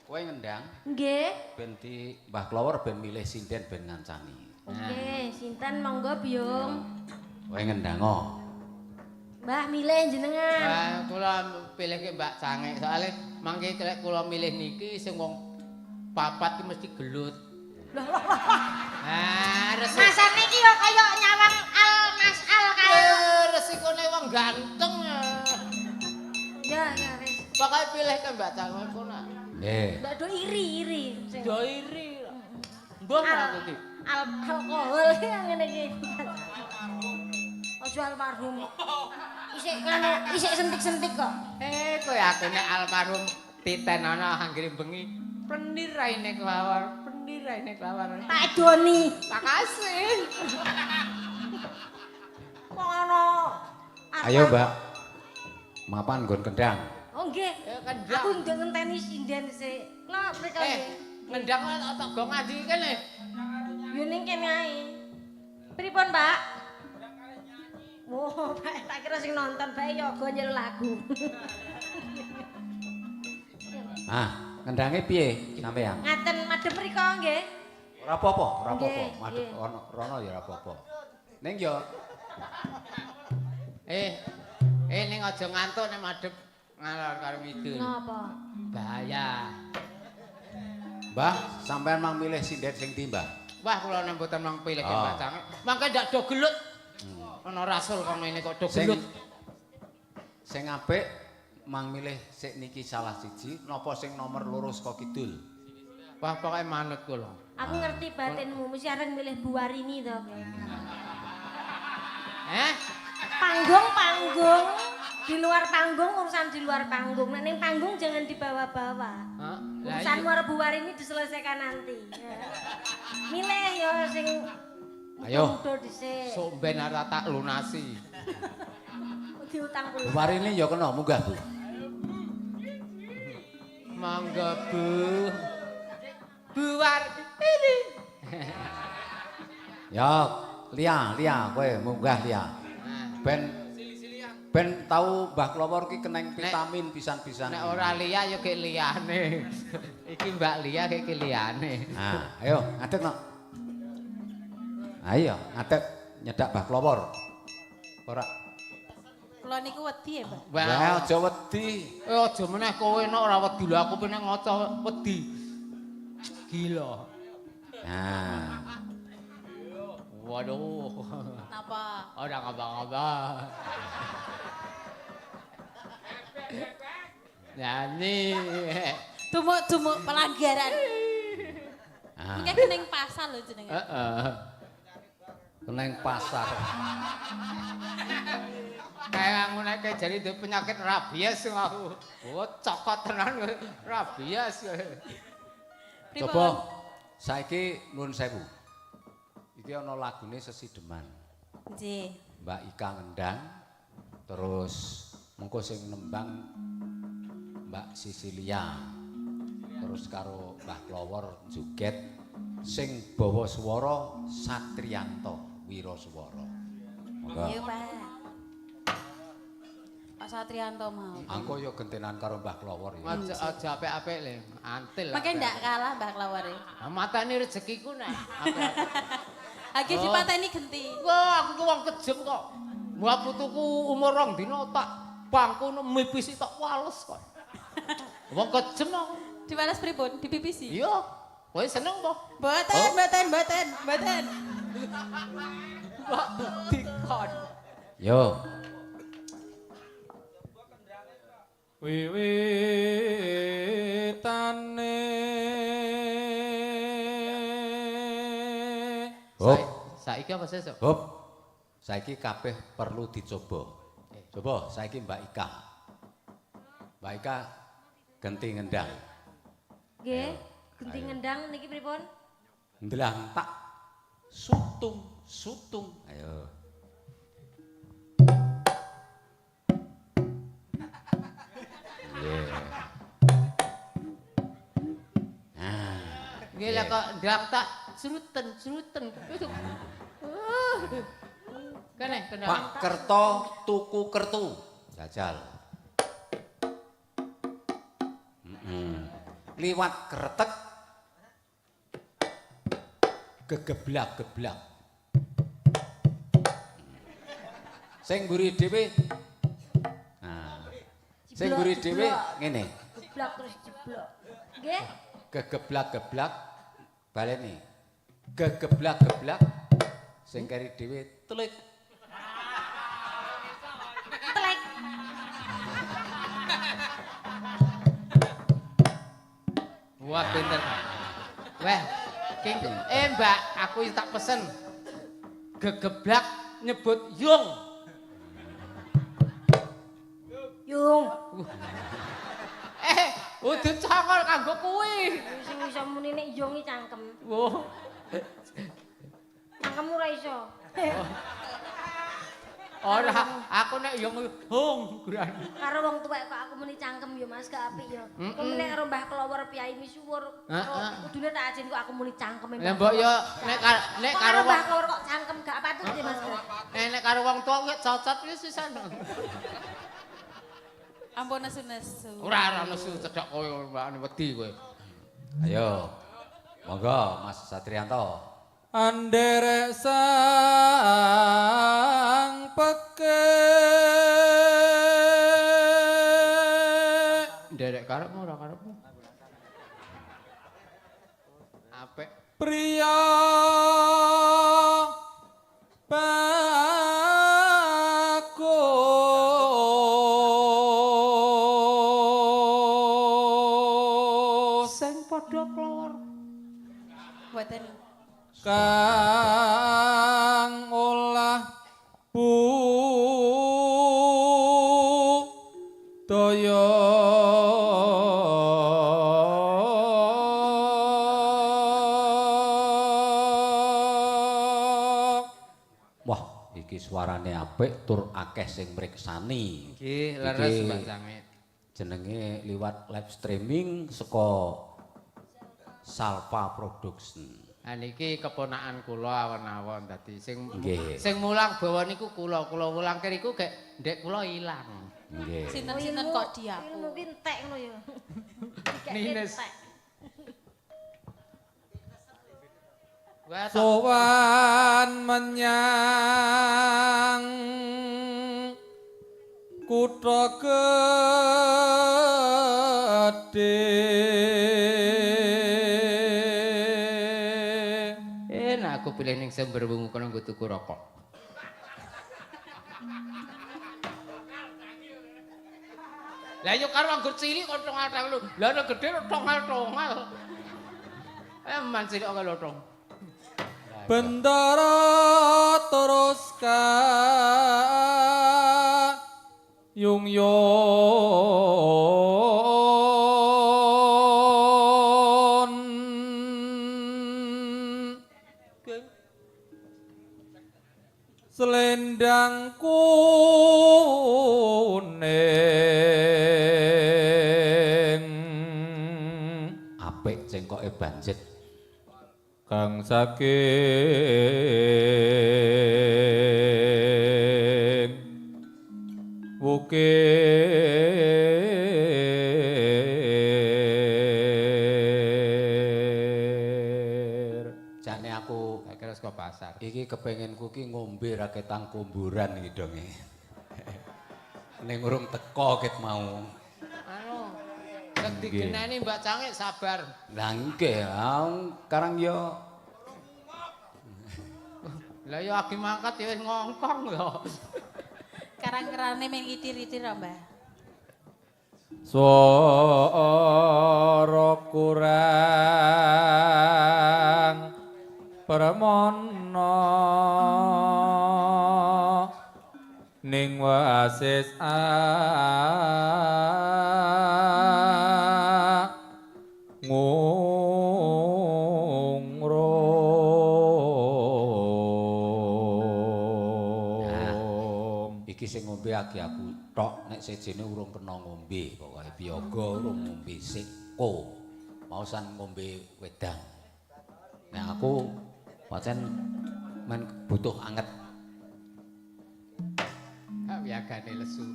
kowe ngendang Nggih. ben di Mbah Klower ben milih sinden ben ngancani. Oke, sinten monggo Biyung. Kowe ngendang oh. Mbah milih jenengan. Wah, kula pilih ke Mbak Cangek soalnya mangke lek kula milih niki sing wong papat ki mesti gelut. Loh, loh, loh, loh. Ah, resik. Masane iki yo kaya nyawang al Mas Al kae. Eh, resikone wong ganteng. Ya, ya wis. Pokoke pilih ke Mbak Cangek kono. Nggih. Mbak do iri iri. Sing Do iri. Mbah aku iki. Alkohol ngene iki. Aja almarhum. Isik nganu, isik sentik-sentik kok. Eh, kowe aku nek almarhum titen ana anggere bengi penir raine kelawar, penir raine kelawar. Tak edoni. Makasih. Wong ana. Ayo, Mbak. Mapan nggon kendang. Oh nggih. Ya, kendang. Aku ndek ngenteni sinden sik. Lha mriko Eh, nggih. ngendang kok tak go ngaji kene. Yo ning kene ae. Pripun, Pak? Wah, Pak, tak kira sing nonton bae yoga njaluk lagu. Ah, ngendange piye sampean? Ngaten madhep mriko nggih. Ora apa-apa, ora apa-apa. Nggih, Madhep ono rono ya ora apa-apa. Ning yo Eh, eh ning aja ngantuk nek madhep ngalor karo ngidul. Napa? Bahaya. Mbah, sampean mang milih sinden sing ndi, Mbah? Wah, kula nek mboten mang pilih ke Ah. Mbak Cangek. Mangke ndak do gelut. Ana rasul kok ngene kok do Sing gelut. sing apik mang milih sik niki salah siji napa sing nomor loro saka kidul? Wah, pokoke manut kula. Aku ngerti batinmu, mesti arep milih Bu Warini to. Eh? Panggung-panggung, di luar panggung urusan di luar panggung. Nek ning panggung jangan dibawa-bawa. Hah? Lah Urusan iya. luar Bu Warini diselesaikan nanti. Ya. Milih yo sing Ayo. muda dhisik. Sok ben ora tak lunasi. Diutang Bu kulo. Warini ya kena munggah, Bu. Monggo, Bu. Bu Warini. Ya, Lia, Lia kowe munggah Lia. Ben ben tau Mbah Klowor ki keneng vitamin pisan-pisan. Nek ora liya ya gek liyane. Iki Mbak Lia gek liyane. Nah, ayo ngadeg no. Ayo ngadeg nyedak Mbah Klowor. Ora. Kula niku wedi ya, Pak. Wah, aja wedi. Eh aja meneh kowe nek ora wedi lho aku pengen ngaca wedi. Gila. Nah, Waduh. Napa? Ora ngapa-ngapa. Nyanyi. Dumuk-dumuk pelanggaran. nah, Mungkin kening pasar lho jenenge. Heeh. keneng pasar. Kayak ngono kayak jadi duwe penyakit rabies aku. Oh, cokot tenan rabies. Pripun? Coba saiki nuwun sewu. Iki ana lagune Sesideman. Nggih. Mbak Ika ngendang terus mengko sing nembang Mbak Sisilia. Terus karo Mbah Klowor joget sing bawa swara Satriyanto Wiraswara. Monggo. Nggih, Pak. Pak Satrianto mau. Angko ya gentenan karo Mbah Klowor ya. Aja aja apik-apik le, antil. Mangke ndak kalah Mbah Klawore. Ah, matane rezekiku nek. Apik-apik. Lagi Oh. dipateni genti. Wah, aku ku wong kejem kok. Mbah putuku umur 2 dina tak bangku mipisi tak wales kok. Wong kejem aku. Diwales pripun? Dipipisi. Iya. Kowe seneng po? Mboten, Oh. mboten, mboten, mboten. Kok dikon. Yo. Wiwitane Hop, Saiki apa sesuk? hop. Saiki kabeh perlu dicoba. Coba saiki Mbak Ika. Mbak Ika genti ngendang. Nggih. Genti ngendang niki pripun? Ndlang tak sutung sutung. Ayo. Nggih. Nah, Nggih lah kok ndang tak sruten sruten. Kene kene. Pak Kerto tuku kertu. Jajal. Liwat kretek gegeblak-geblak. Sing mburi dhewe. Nah. Sing mburi dhewe ngene. Geblak terus jeblok. Nggih. Gegeblak-geblak baleni. Gegeblak-geblak sing keri dhewe telik. Telek. Wah pinter. Weh, king Mbak, aku tak pesen. Gegeblak nyebut yung. Yung. Udu congol kanggo kuwi. Sing iso muni nek yung iki cangkem. Wah. Cangkemmu ora iso. Ora, aku nek yung hung gurane. Karo wong tuwek kok aku muni cangkem ya Mas, gak apik ya. Kok nek karo Mbah Kelowor piyai misuwur, kudune tak ajin kok aku muni cangkem. Lah mbok yo nek nek karo Mbah Kelowor kok cangkem gak patut ya Mas. Nek karo wong tuwa kok cocot wis sisan. Ampun nesu-nesu. Ora ora nesu cedhak kowe mbak wedi kowe. Ayo. Monggo Mas Satrianto. Anderek sang peke. Nderek karepmu ora karepmu. Apik. Priya bagus sing padha klowor. Mboten kang olah budaya Wah, iki suarane apik tur akeh sing mriksani. Nggih, leres Mbak Cangit. Jenenge liwat live streaming saka Salva Production. Ha niki keponakan kula awon-awon dadi sing sing mulang bawa niku kula, kula mulang kene iku gek ndek kula ilang. Nggih. Sinten-sinten kok diaku. Ilmu ki entek ngono ya. Nines. Sowan menyang kutha gedhe. Nah aku pilih ning Sumberwungu kono nggo tuku rokok. Lah yo karo anggur cilik kok tongal-tongal lho. Lah nek gedhe tongal-tongal. Man cilik kok lotong. Bendara terus ka yung yon selendang kuning apik cengkoke banjet kang saking wukir. Jane aku kira saka pasar. Iki kepenginku ki ngombe raketang kumburan iki donge. Ning urung teko ket mau. Anu, sing digeneni Mbak Cangik sabar. Lah nggih, karang yo. Lah yo agi mangkat ya wis ngongkong lho. Karang-kerane mung itir-itir Mbah. Swara kurang permono ning wasis ngung. Iki sing ngombe agi aku tok, nek sejene urung kena ngombe, pokoke piyaga urung ngombe sik ko. Mau san ngombe wedang. Nek aku pancen men butuh anget. Hak wiyagane lesu.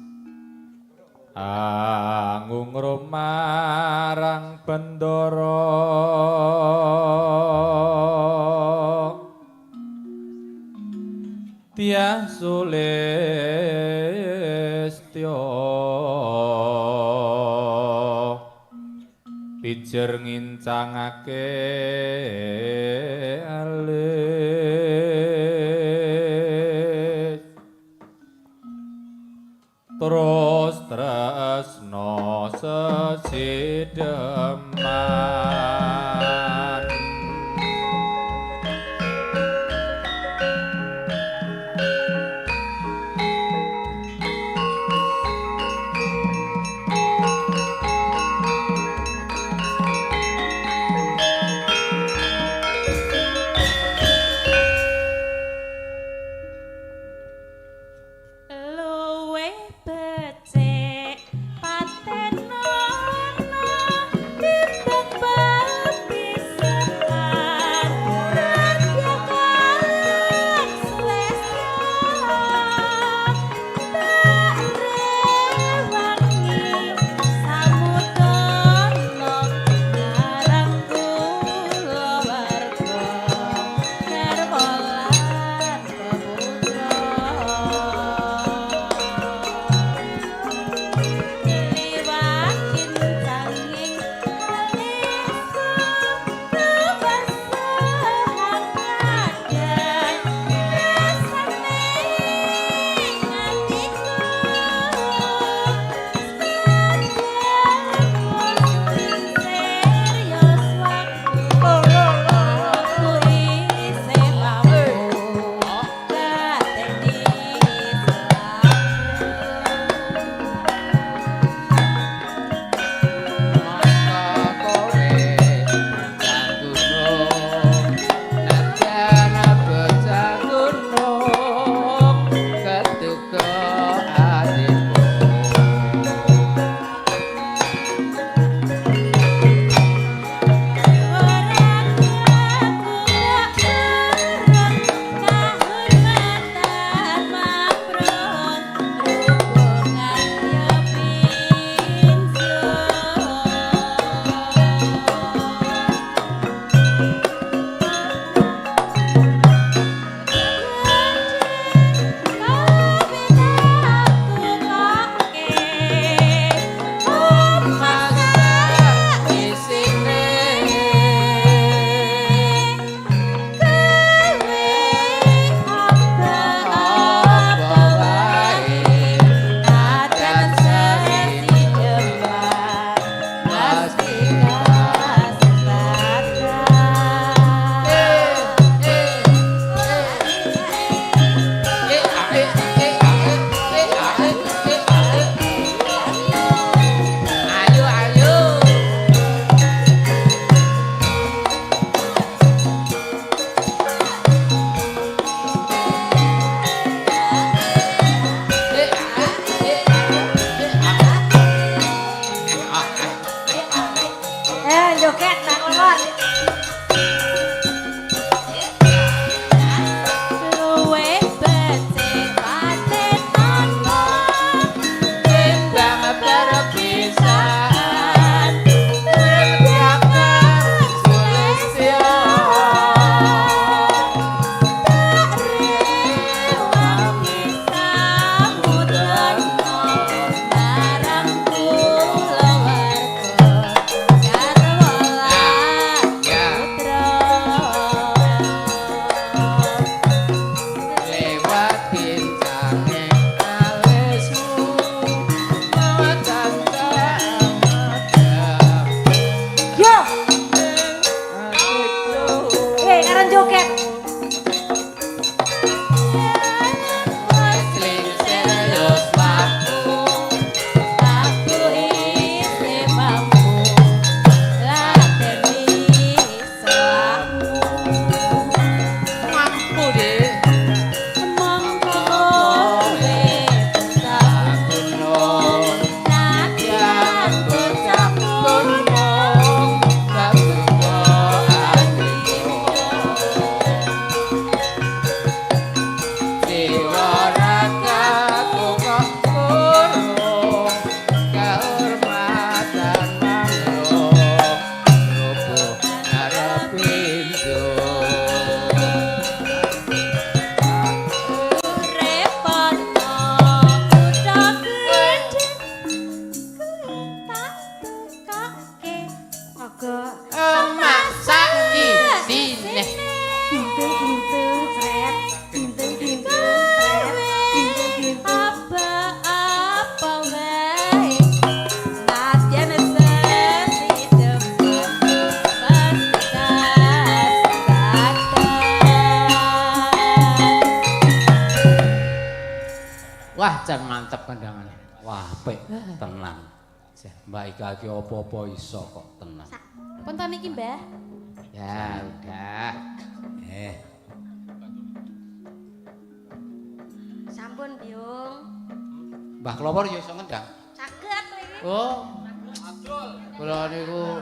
Angung marang bendara Tiah sulistya pijer ngincangake alis terus tresno sesideman. Wah, jan mantep kendangane. Wah, apik tenan. Mbak Ika iki apa-apa iso kok tenan. Punten iki, Mbah. Ya, udah. Eh, Sampun, Biung. Mbah Klowor ya iso ngendang. Saged iki. Oh. Kula niku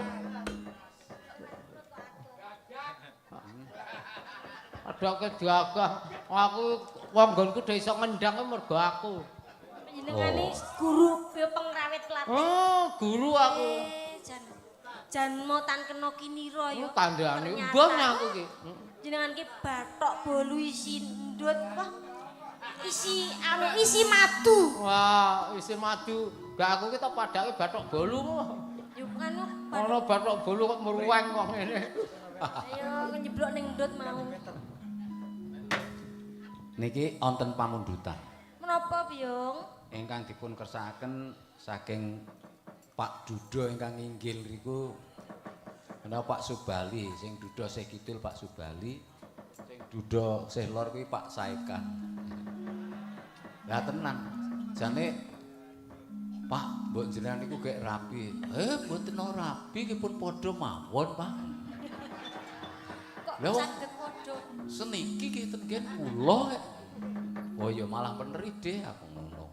Adoke diagah. Aku wong nggonku do iso ngendang kuwi mergo aku. Panjenengane guru ya pengrawit pelatih. Oh, guru aku. Eh, jan jan motan kena kinira ya. Oh, kandhane Ternyata. mbah aku iki. Jenengan ki bathok bolu isi ndut wah. Isi anu isi madu. Wah, isi madu. Gak aku ki tak padake bathok bolu. Yo anu Ana bathok bolu kok mruweng kok ngene. Ayo nyeblok ning ndut mau. Niki wonten pamundutan Menapa, Biyung? ingkang dipun kersakaken saking Pak Dudo ingkang inggil riku menawa Pak Subali, sing duda sih kidul Pak Subali, sing duda sih lor kuwi Pak Saekan. Lah tenan, jane Pak, mbok jenengan niku gek rapi. Eh, mboten rapi ki pun padha mawon, Pak. Kok Lah, wong- saged padha? Seniki ki ten nggen kula kek. Oh ya malah bener ide aku ngono.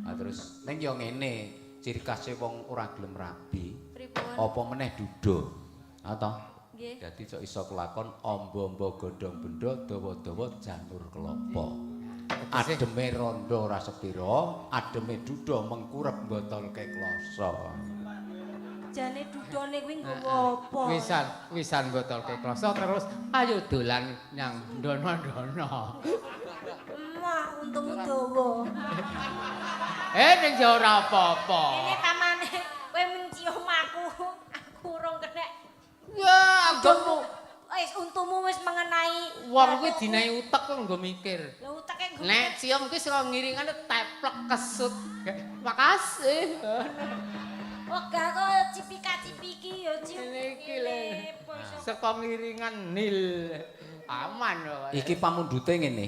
Nah terus ning ya ngene, ciri khase wong ora gelem rabi, Pripun? apa meneh duda. Ha to? Nggih. Dadi cok iso kelakon amba-amba godhong benda dawa-dawa janur kelapa. Ademe rondo ora sepira, ademe duda mengkurep botolke kloso. Jane dudone kuwi nggawa apa? Wisan, wisan botolke kloso terus ayo dolan nyang dono-dono. Wah, untungmu dawa. Eh ning ya ora apa-apa. Ini pamane kowe mencium aku, aku urung kena. Ya, anggonmu Wis untumu wis mengenai wong kuwi dinahi utek kok nggo mikir. Lha uteke nggo Nek cium kuwi saka ngiringane teplek kesut. Makasih. Wegah kok cipika-cipiki ya cium. Ngene iki lho. Saka ngiringan nil. Aman kok. Iki pamundhute ngene.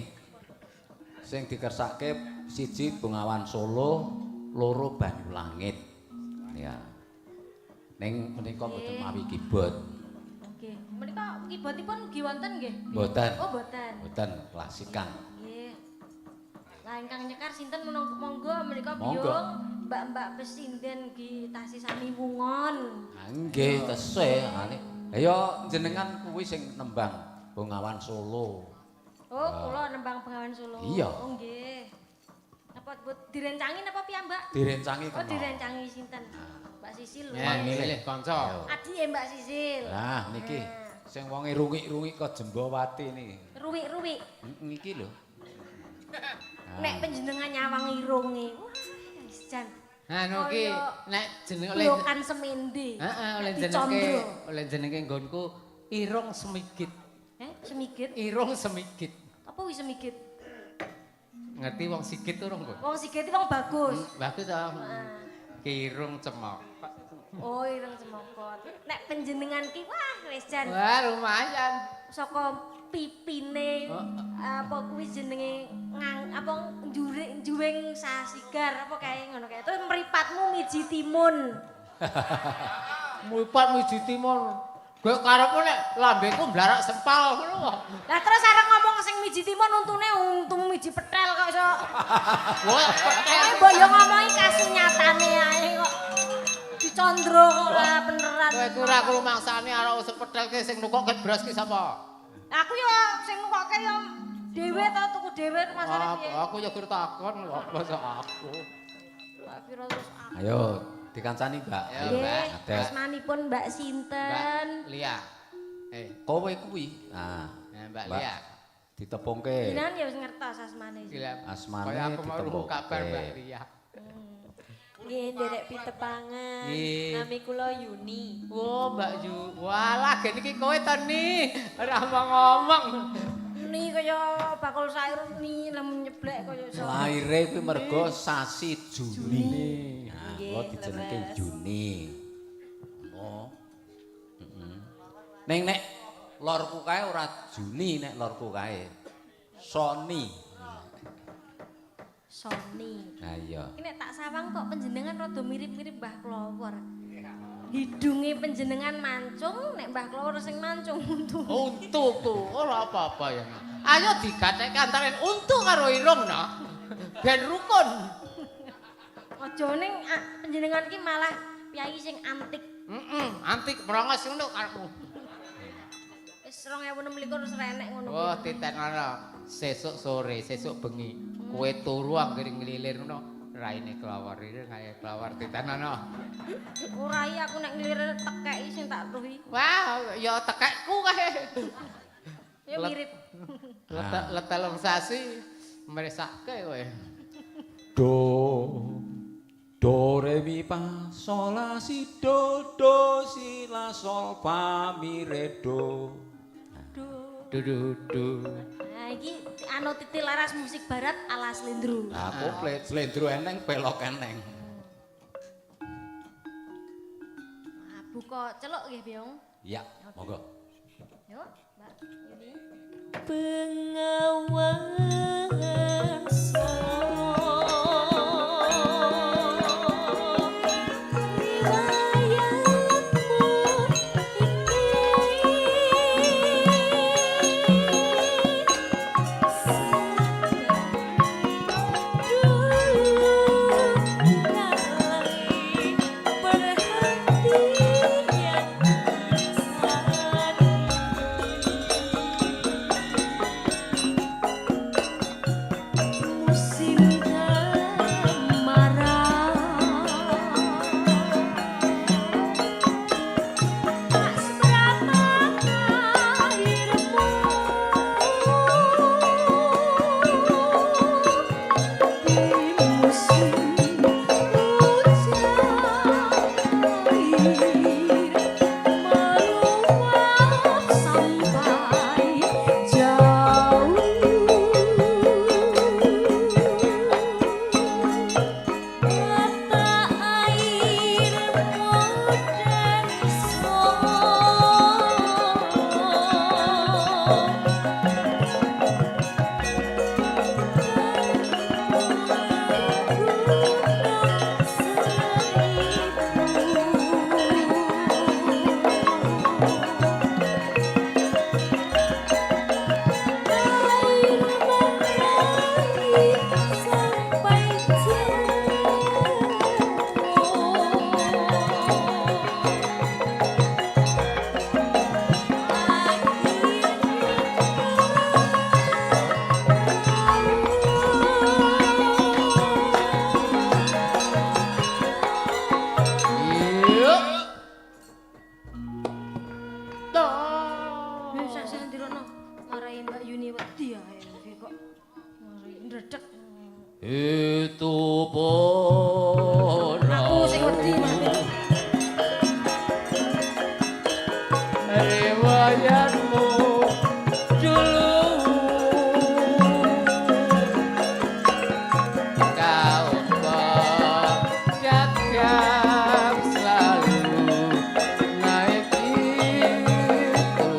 Sing dikersake siji Bengawan Solo, loro Banyulangit. Ya. Ning menika mboten mawi keyboard. Nggih. Menika keyboardipun ugi wonten nggih? Mboten. Oh, mboten. Mboten klasikan. Nggih. Lah ingkang nyekar sinten monggo menika Monggo. biyung mbak-mbak pesinden nggih tasih sami wungon. Ah, nggih, tesih. Ane. Lah ya jenengan kuwi sing nembang Bengawan Solo. Oh, kula nembang Bengawan Solo. Iya. Oh, nggih. Napa buat direncangi napa piyambak? Direncangi Oh, kena. direncangi sinten? Mbak Sisil. Ya, milih kanca. Ayo. Adike Mbak Sisil. Lah niki sing wonge rungik-rungik kok Jembawati niki. Ruwik-ruwik. Niki lho. Nek panjenengan nyawang irunge. Wah, wis jan. Anu ki Kaya nek jeneng oleh Blokan semende. Heeh, oleh Nek jenenge dicondro. oleh jenenge nggonku Irung Semigit. Eh, semigit. Irung Semigit. Apa wis semigit? Ngerti wong sigit urung kowe? Wong sigit wong bagus. Bagus to. Ki Irung Cemok. Oh, irung cemokot. Nek panjenengan ki wah wis jan Wah, lumayan. saka pipine Oh. apa kuwi jenenge ngang apa njurik njuwing sasigar apa kae ngono kae. Terus mripatmu miji timun. Mripat miji timur. Gue karepku nek lambeku mblarak sempal ngono kok. Lah terus arep ngomong sing miji timun untune untung miji petel kok iso. Wah, petel. Kowe mbok yo ngomongi kasunyatane ae kok. Dicondro kok lah beneran. Kowe ku ora krumangsane arep sepetel ki sing nukokke beras ki sapa? Aku yo sing nukokke yo dhewe to tuku dhewe masane piye. Aku ya gur takon apa sok aku. Mbak Piro terus aku. Ayo dikancani, Mbak. Ayo, Ayo, Mbak. Ngadeg. Asmanipun Mbak sinten? Mbak Lia. Eh, Kowe kuwi. Nah, Mbak Lia. Ditepungke. Jenengan ya wis ngertos asmane. Gila. Asmane Kaya aku mau ditembok. kabar Mbak Lia. Nggih, nderek pitepangan. Nggih. Nami kula Yuni. Oh, Mbak Yu. Walah, gene iki kowe to ni. Ora ngomong. Ni kaya bakul sayur ni lem nyeblek kaya iso. Laire kuwi mergo sasi Juni. Nah, Nggih, kula dijenengke leres. Juni. Oh. Heeh. Ning nek lorku kae ora Juni nek lorku kae. Sony. Sony. Ha iya. Ini nek tak sawang kok panjenengan rada mirip-mirip Mbah Klowor. Hidunge panjenengan mancung, nek Mbah Klowor sing mancung untu. Untuku ora apa-apa ya. Ayo digatheke antarané untu karo irung no. Ben rukun. Aja ning panjenengan iki malah piyayi sing antik. Heeh, antik merongos ngono karepmu. Wis 2026 wis renek ngono. Wah, titenono sesuk sore, sesuk bengi kowe turu anggere nglilir ngono, raine klawor iki kaya klawor titenono. Ora iki aku nek nglilir tekeki sing tak ruhi. Wah, ya tekekku kae. Ya mirip. Letelung sasi mresake kowe. Do do re mi fa sol la si do do si la sol fa mi re do. Do. Du du du. Nah, iki anu titi laras musik barat ala slendro. Lah komplit slendro eneng pelok eneng. Nah, buka celuk nggih, Byong. Ya, monggo. Yuk, Mbak Yuni. Bengawan musim kemarau tak seberapa airmu di musim hujan air meluap sampai jauh. Mata airmu dan Air mengalir sampai jauh. Yuk. Wis sak sing dirono marai Mbak Yuni wedi ae iki kok. Marai ndredeg. Itu pun Aku sing wedi mati. Riwayatmu dulu kau pedagang selalu naik itu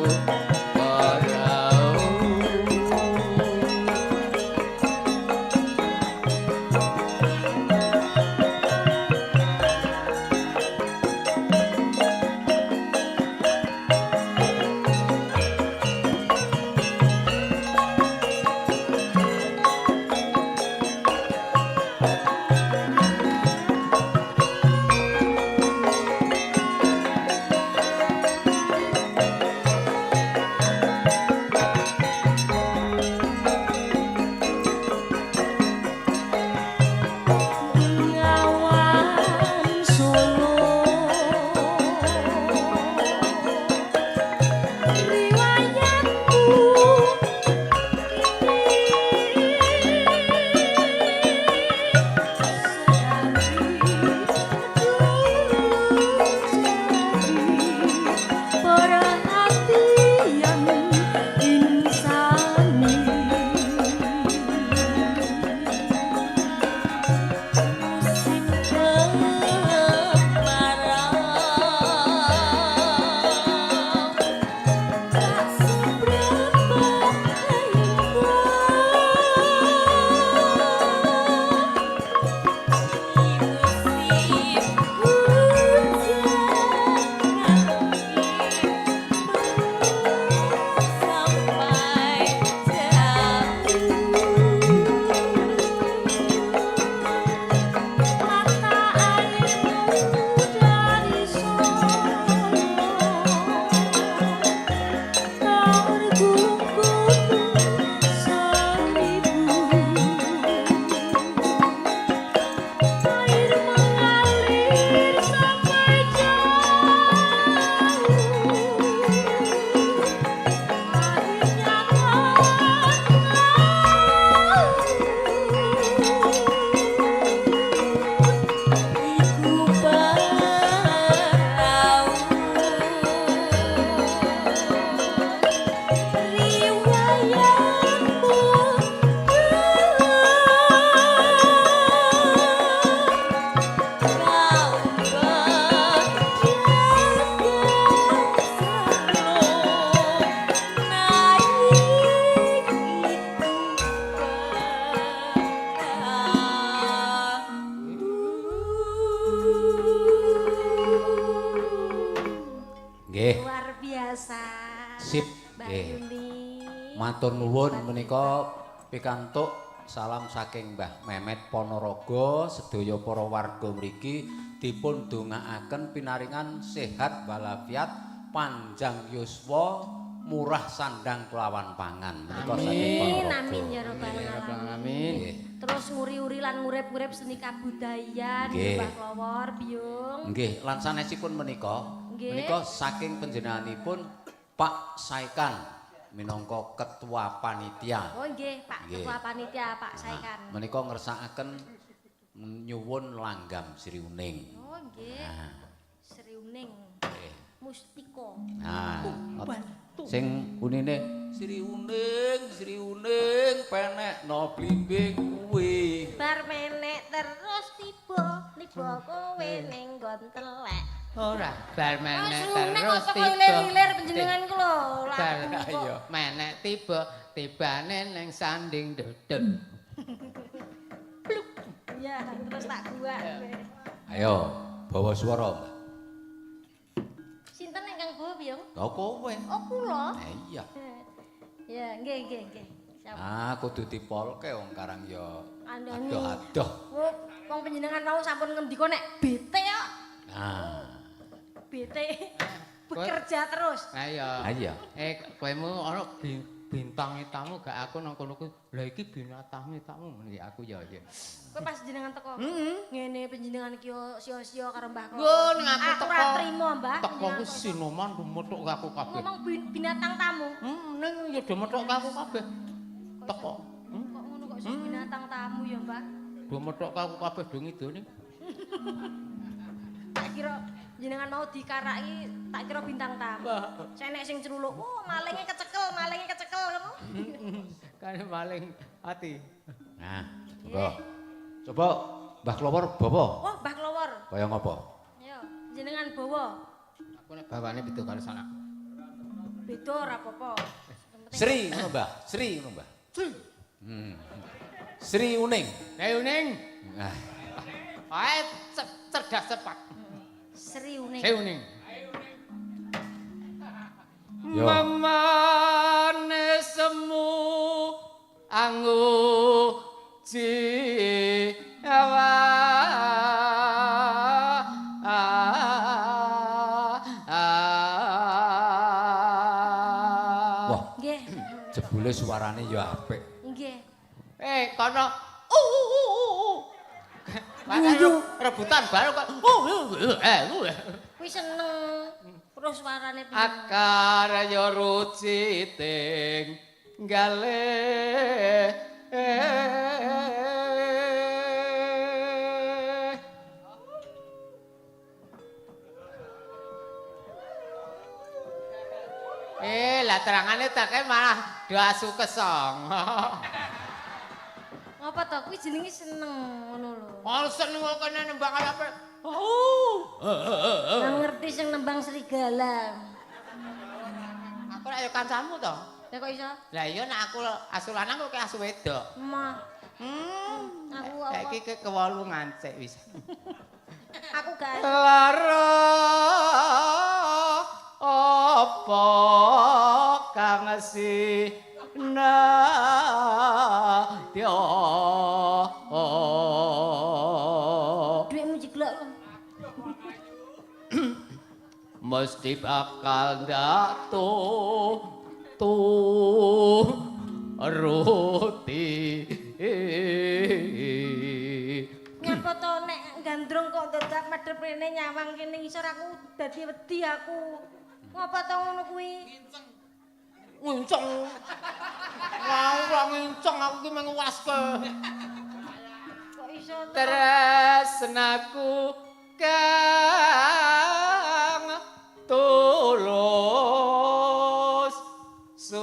perahu. Matur nuwun menika pikantuk salam saking Mbah Memet Ponorogo sedaya para warga mriki dipun dongaaken pinaringan sehat walafiat, panjang yuswa, murah sandang kelawan pangan. Menika saking Amin, Ponorogo. amin ya rabbal alamin. Amin. Nggih. Terus nguri-uri lan ngurip-urip seni kabudayan Nggih. Mbah Klowor, Biyung. Nggih, lan sanesipun menika, Nggih. menika saking panjenenganipun Pak Saikan minangka ketua panitia. Oh nggih, Pak Nggih. Ketua Panitia Pak Saikan. Menika ngersakaken nyuwun langgam Sri Uning. Oh nggih. Nah, Sri Uning. nggih. Mustika. Nah, sing unine Sri Uning, Sri Uning penekno blimbing kuwi. Bar menek terus tiba, tiba kowe ning nggon telek. Ora, bar menek Sri Uning terus kok tiba. ilir-ilir panjenengan ku lho. Bar Lagu kok. iya, menek tiba, tibane ning sanding dodol. Iya, terus tak gua. Ayo, bawa swara, Mbah. Sinten ingkang bawa, Biyung? Lah kowe. Oh, kula. Nah, iya. Ya, nggih, nggih, nggih. Siap. Ah, kudu dipolke wong karang ya Kandhani. adoh-adoh. Wong wong panjenengan wau sampun ngendika nek bete kok. Nah, Bete. Bekerja terus. Ayo. Ah, iya. Kowe mu ana bintange tamu gak aku nang kono ku. Lah iki binatange tamu ngene aku ya ya. Kowe pas jenengan teko. Ngene panjenengan iki yo sia-sia karo Mbah Klowor. Nggon aku teko. Ora trimo, Mbah. Teko ku sinoman metuk aku kabeh. Ngomong binatang tamu. Ning ya do metuk aku kabeh. Teko. Kok ngono kok iso binatang tamu ya, Mbah? Do metuk aku kabeh do ngidone. Tak kira jenengan mau dikaraki, tak kira bintang tamu. Senek sing celuluk, oh malingnya kecekel ngono. Kan maling ati. Nah, coba. Coba Mbah Klowor bawa. Oh, Mbah Klowor. Kaya ngopo? Ayo, jenengan bawa. Aku nek bawane beda karo sanak. Beda ora apa-apa. Sri ngono, Mbah. Sri ngono, Mbah. Sri Uning. Ayo Ning. Nah, Ae cerdas cepat. Sri Uning. Ayo Ning. Yo. Memane semu anggu jiwa. Wah, Nggih. jebule suarane ya apik. Nggih. Kono rebutan bareng kok. Kuwi seneng terus suarane piye. Akar ya ruciting gale. Lah terangane take malah do asu kesongo. Ngapa to kuwi jenenge seneng ngono lho. Oh seneng kok kene nembang apa? Lah ngerti sing nembang serigala. Aku lek ya kancamu to. Lah kok iso? Lah iya nek aku asu lanang kok asu wedok. Mah. Aku apa? Saiki ke kewolu ngancik wis. Aku gak Lara apa kang sinadya. Dhuwitmu jeglek lho. Mesti bakal ndak turuti. Nyapa to nek gandrung kok dadak madhep rene nyawang kene ngisor aku dadi wedi aku. Ngapa to ngono kuwi? Nginceng. Wah, ora nginceng aku ki mung waske. Kok iso to? Tresnaku kang tulus suci.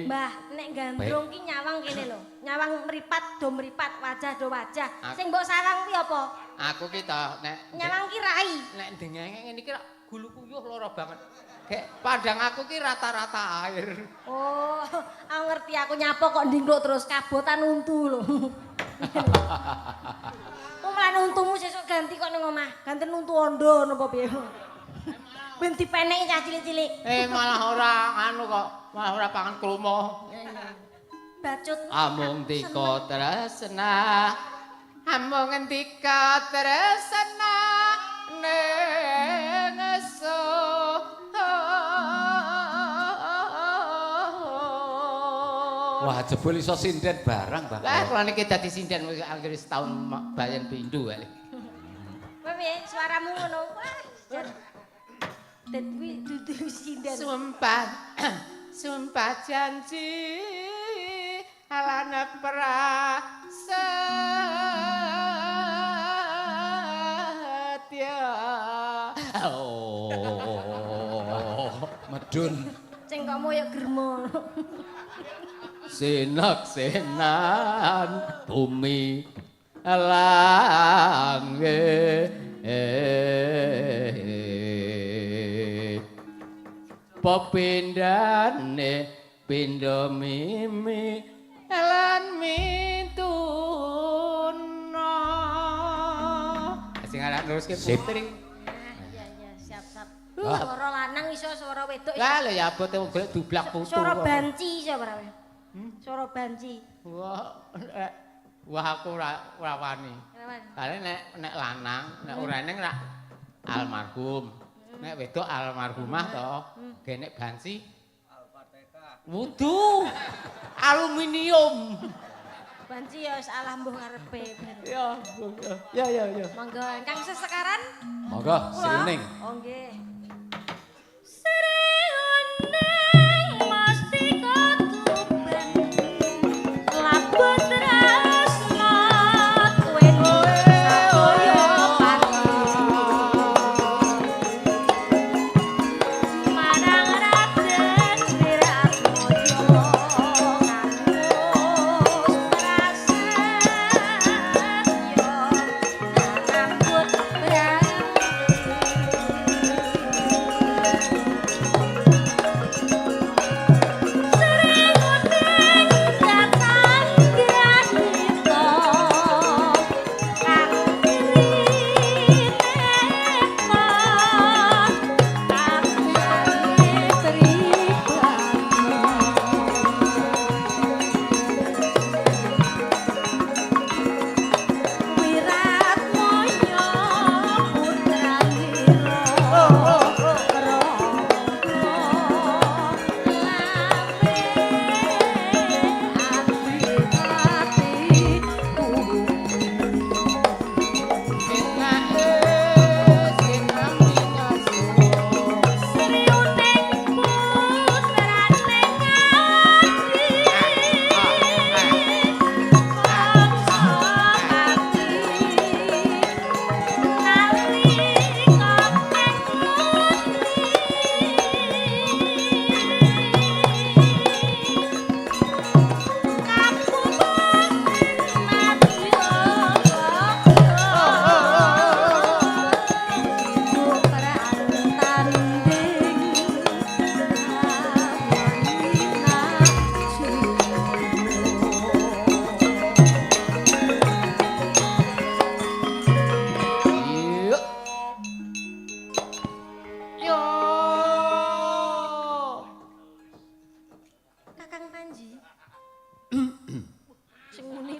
Mbah, nek gandrung ki nyawang kene lho. Nyawang mripat do mripat, wajah do wajah. Sing mbok sawang kuwi apa? Aku ki to nek Nyawang ki rai. nek ndengenge ngene iki rak guluku yo lara banget. Gek pandang aku ki rata-rata air. Oh, aku ngerti aku nyapa kok ndingkluk terus kabotan untu lho. Kok malah untumu sesuk ganti kok ning omah. Ganti untu ondo napa piye? Ben dipeneki cah cilik-cilik. Eh malah ora anu kok, malah ora pangan kromo. Bacut. Amung dika tresna. Amung ndika tresna ning Wah, jebul iso sinden barang, Mbah. Lah kula niki dadi sinden anggere setahun bayan pindho wae. Piye suaramu ngono? Wah, jan. Dadi dudu sinden. Sumpah, sumpah janji alana prasetya. Oh, medun. Cengkokmu ya germo. Sinak senan bumi langit popindane pindha mimi lan mituna sing arep neruske putri. Iya iya, siap siap. Suara lanang iso, suara wedok iso. Lah lho ya abote wong golek dublak putu. Suara banci iso ora? Suara banci. Wah, wah aku ora wani. Kale nek lanang, nek ora eneng rak almarhum. Nek wedok almarhumah to, genek banci Al-Fatihah. Wudu. Aluminium. Banci ya wis alah mbuh karepe. Ya, ya ya ya. Monggo ingkang sesekaran. Monggo, srining. Oh nggih. Sriuning mastika tuban labut tresna kowe sadoyo pati marang Raden Wiratmojo kamus prasetyo rambut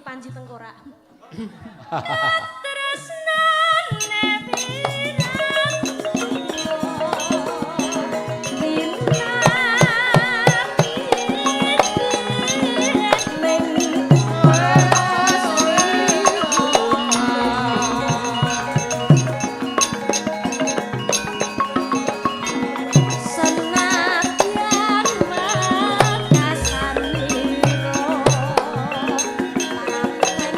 Panji Tengkorak. Katresnane pirang Senadyan mekasanira papen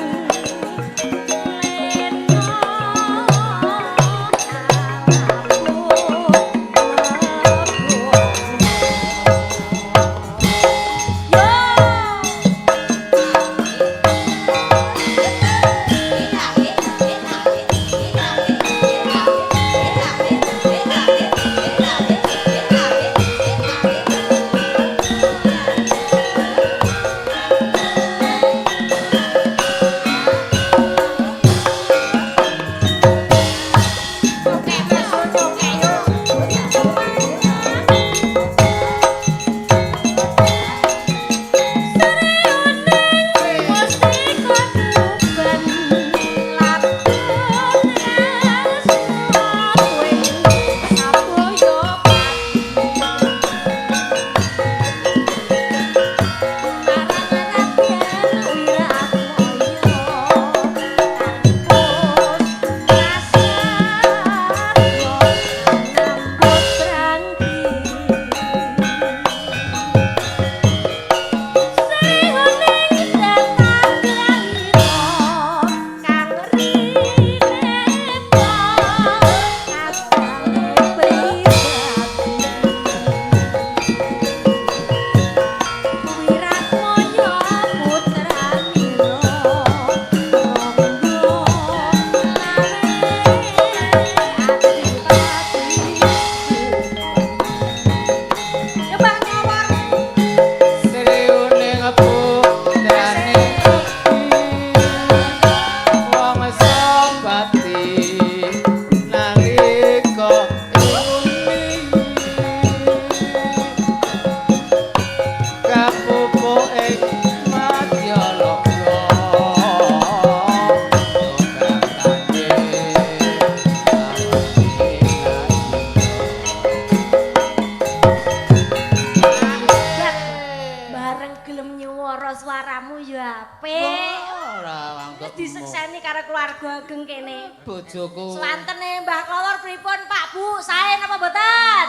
Bareng gelem nyuwara suaramu ya apik. Ora anggap. Disekseni karo keluarga ageng kene. Bojoku. Swantene Mbah Klowor pripun Pak Bu? Sae napa mboten?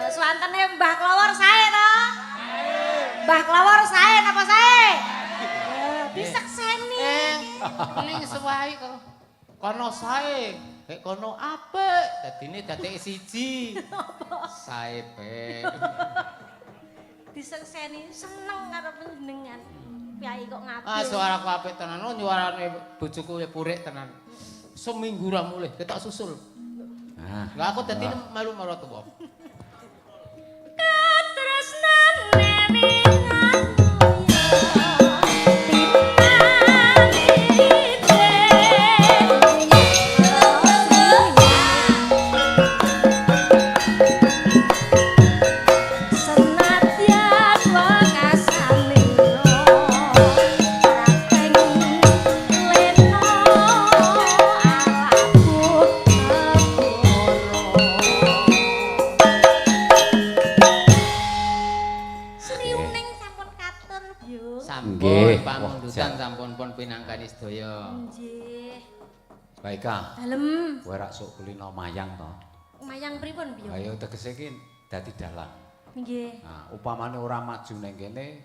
Swantene Mbah Klowor sae to? Mbah Klowor sae napa sae? Disekseni. Ning suwahi kok. Kono sae, nek kono apik, dadine dadek siji. Sae be. Disekseni seneng karo panjenengan. Piyai kok ngapik. Ah suaraku apik tenan, oh nyuarane bojoku ya purik tenan. Seminggu ra mulih, ketok susul. Nah, Lah aku dadi melu maratuwa. Katresnane ning aku Senadyan wekasanira rateng lena alaku Sriuning sampun katur, Byung. Sampun Nggih. pamundutan Wah, sampun pun pinangkani sedaya. Nggih. Mbak Ika, Dalem kowe rak sok kulino mayang to. mayang pripun, Byung? Ayo tegese iki dadi dalang. Nggih. Nah, upamane ora maju ning kene,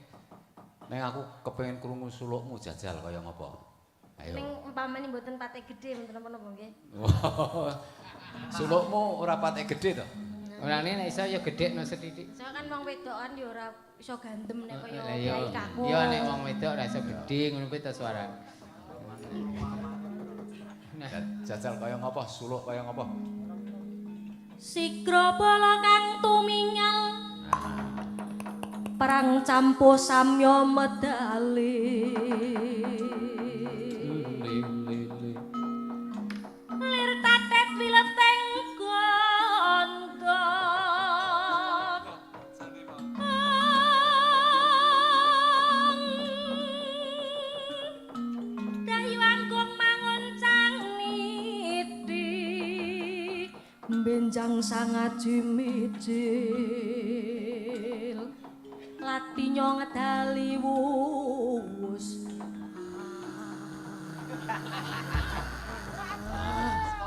ning aku kepengin krungu sulukmu jajal kaya ngopo. Ayo. Ning umpamane mboten pate gedhe mboten napa-napa nggih. Sulukmu ora patek gedhe to? Ora nek iso ya gedhekno sethithik. Saya kan wong wedokan ya ora iso gandem nek kaya Lah iya. Kyai Kakung. Iya nek wong wedok ora iso gedhe ngono kuwi to suarane. Nah, Jajal kaya ngopo, suluk kaya ngopo. Sigra bala kang tumingal perang campo samya medali. Lir tatet wileteng gondok. Dayuan gong mangun caniti benjang sangaji mijil latinyo ngedali wus.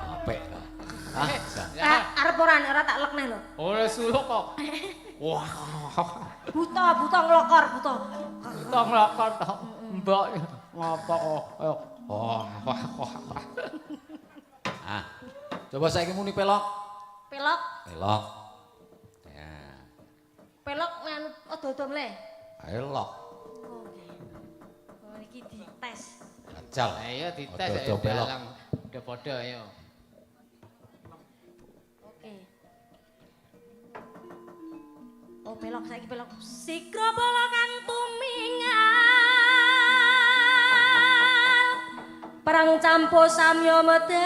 Apik to. Ah, Arep ora nek ora tak lekne lho. Ora suluk kok. Wah. Buta, buta nglokor, buta. Buta nglokor to. Mbok ngopo kok. Wah, wah, wah. Ah. Coba saiki muni pelok. Pelok, Pelok. Ya. pelok nganu odo-odo mleh. Pelok. Oh, nggih. Oh, iki dites. Jajal. Ayo dites Odo-odo pelok. dalang. Udah padha ayo. Oke. Oh, pelok saiki pelok. Sigra bala kang tumingal. Perang campo samya medali.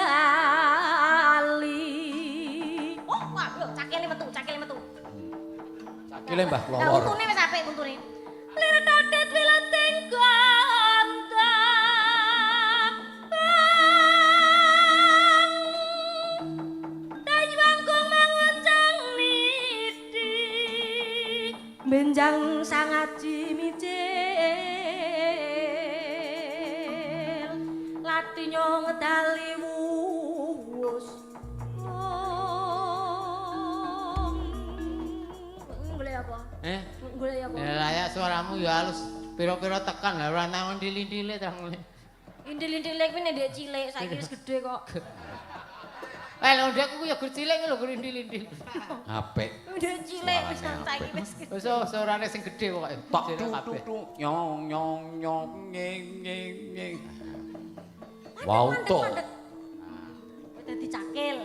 Oh, wah, lho, cakile metu, cakile metu. Cakile Mbah Lah Klowor. untune wis apik untune. Lir tatet wileteng gondang. Dayuang gong mangoncang niti. Benjang sangaji mijil. Latinyo ngedali wus. Golek apa? Eh? Golek apa? Lah ya suaramu ya halus. Pira-pira tekan lah ora nang ndili-ndili terang. Indil-indile kuwi nek ndek cilik, saiki wis gedhe kok. Eh lho ndek ku ya gur cilik lho gur ndili-ndili. Apik. Ndek cilik wis Suarane saiki apik. wis gedhe. Wis suarane sing gedhe pokoke. Tok Cilik tuk kabeh. tuk tuk nyong nyong nyong nging nging nging. Wow to. Dadi cakil.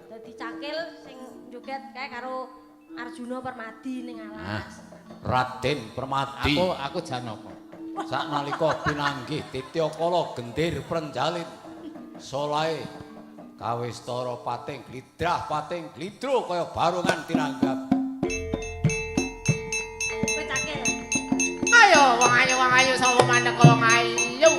Dadi cakil sing joget kae karo Arjuna Permadi ning Nah, alas. Raden Permadi. Aku Janaka. Saknalika pinanggih Tityakala gendir prenjalin solahe kawistara pating glidrah pating glidro kaya barongan tinanggap. Kowe cakil. Ayo wong ayu sapa maneka wong ayu.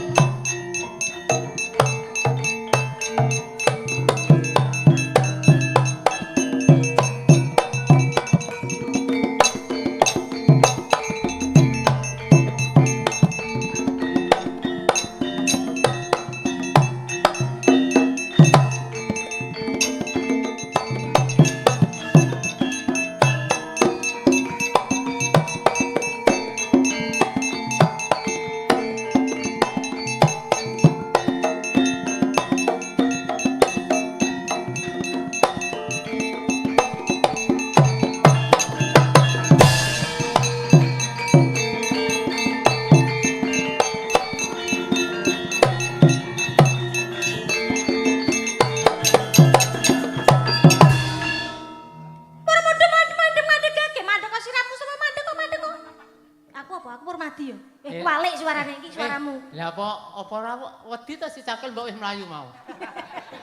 Aku apa? Aku Permadi ya. Kualik suarane iki suaramu. Lah apa apa ora wedi ta si Cakil mbok wis mlayu mau.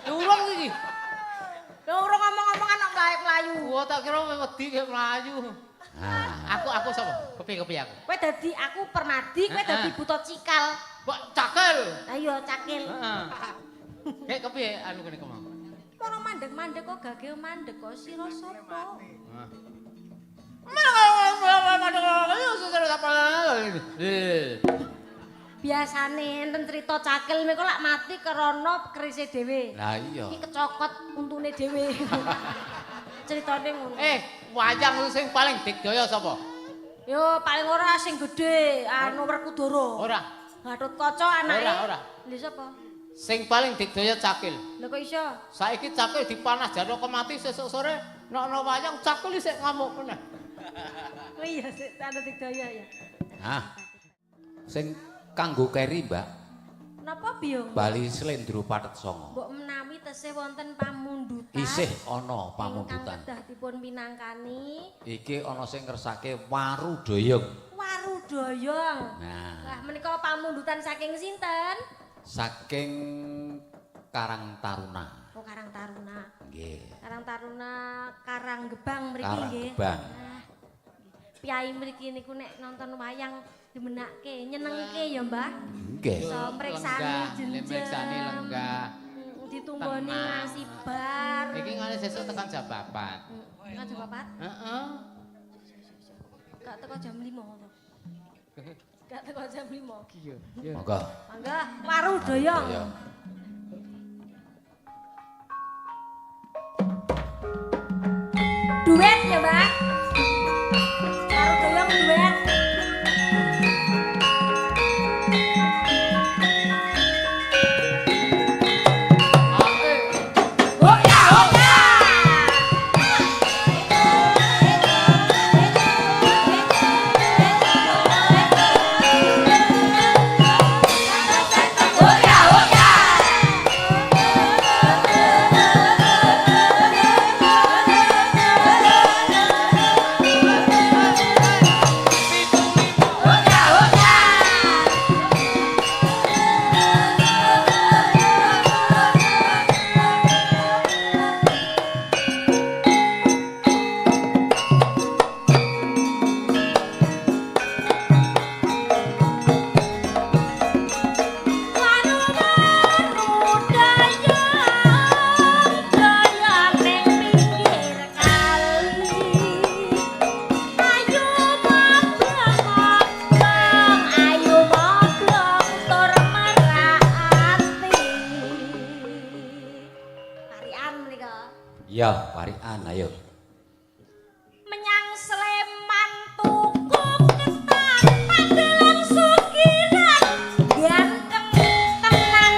Urung iki. Lah urung ngomong-ngomongan kok mlayu-mlayu. Gua tak kira wedi kek mlayu. Nah, Aku sapa? Kepiye-kepiye aku? Kowe dadi aku Permadi, kowe dadi Buta Cikal. Mbok Cakil. Lah iya Cakil. Heeh. Kek kepiye anu kene kemau? Ora mandek-mandek kok gage mandek kok sira sapa? Biasane enten crita Cakil menika lak mati krana kerise dhewe. Lah iya. Iki kecokot untune dhewe. Ceritane ngono. Wayang sing paling digdaya sapa? Yo paling ora sing gedhe anu Werkudara. Ora. Gatotkaca anake. Ora, ora. Lha sapa? Sing paling digdaya Cakil. Lha kok iso? Saiki Cakil dipanah Janaka mati sesuk sore nek ana wayang Cakil isih ngamuk meneh. Oh iya sik ana digdaya ya. Nah. Sing kanggo keri, Mbak. Napa Biyung? Bali Slendro Pathet Sanga. Mbok menawi tesih wonten pamundutan. Isih ana pamundutan. Ingkang kedah dipun pinangkani. Iki ana sing ngersake Warudoyong. Warudoyong. Nah. Lah menika pamundutan saking sinten? Saking Karang Taruna. Oh Karang Taruna. Nggih. Karang Taruna Karang Gebang mriki nggih. Karang Gebang. Nah, piyai mriki niku nek nonton wayang demenake, nyenengke ya, Mbah. Nggih. Iso mriksani jenjang. Mriksani lenggah. Ditunggoni nasi bar. Iki ngene sesuk tekan jam 4. Tekan jam 4? Heeh. Gak teko jam 5 to. Gak teko jam 5. Iya. Monggo. Mangga Warudoyong. Duet ya, Mbak. Warudoyong duet. Ya, parikan ayo. Menyang Sleman tuku ketan pandelan sugiran ganteng tenan.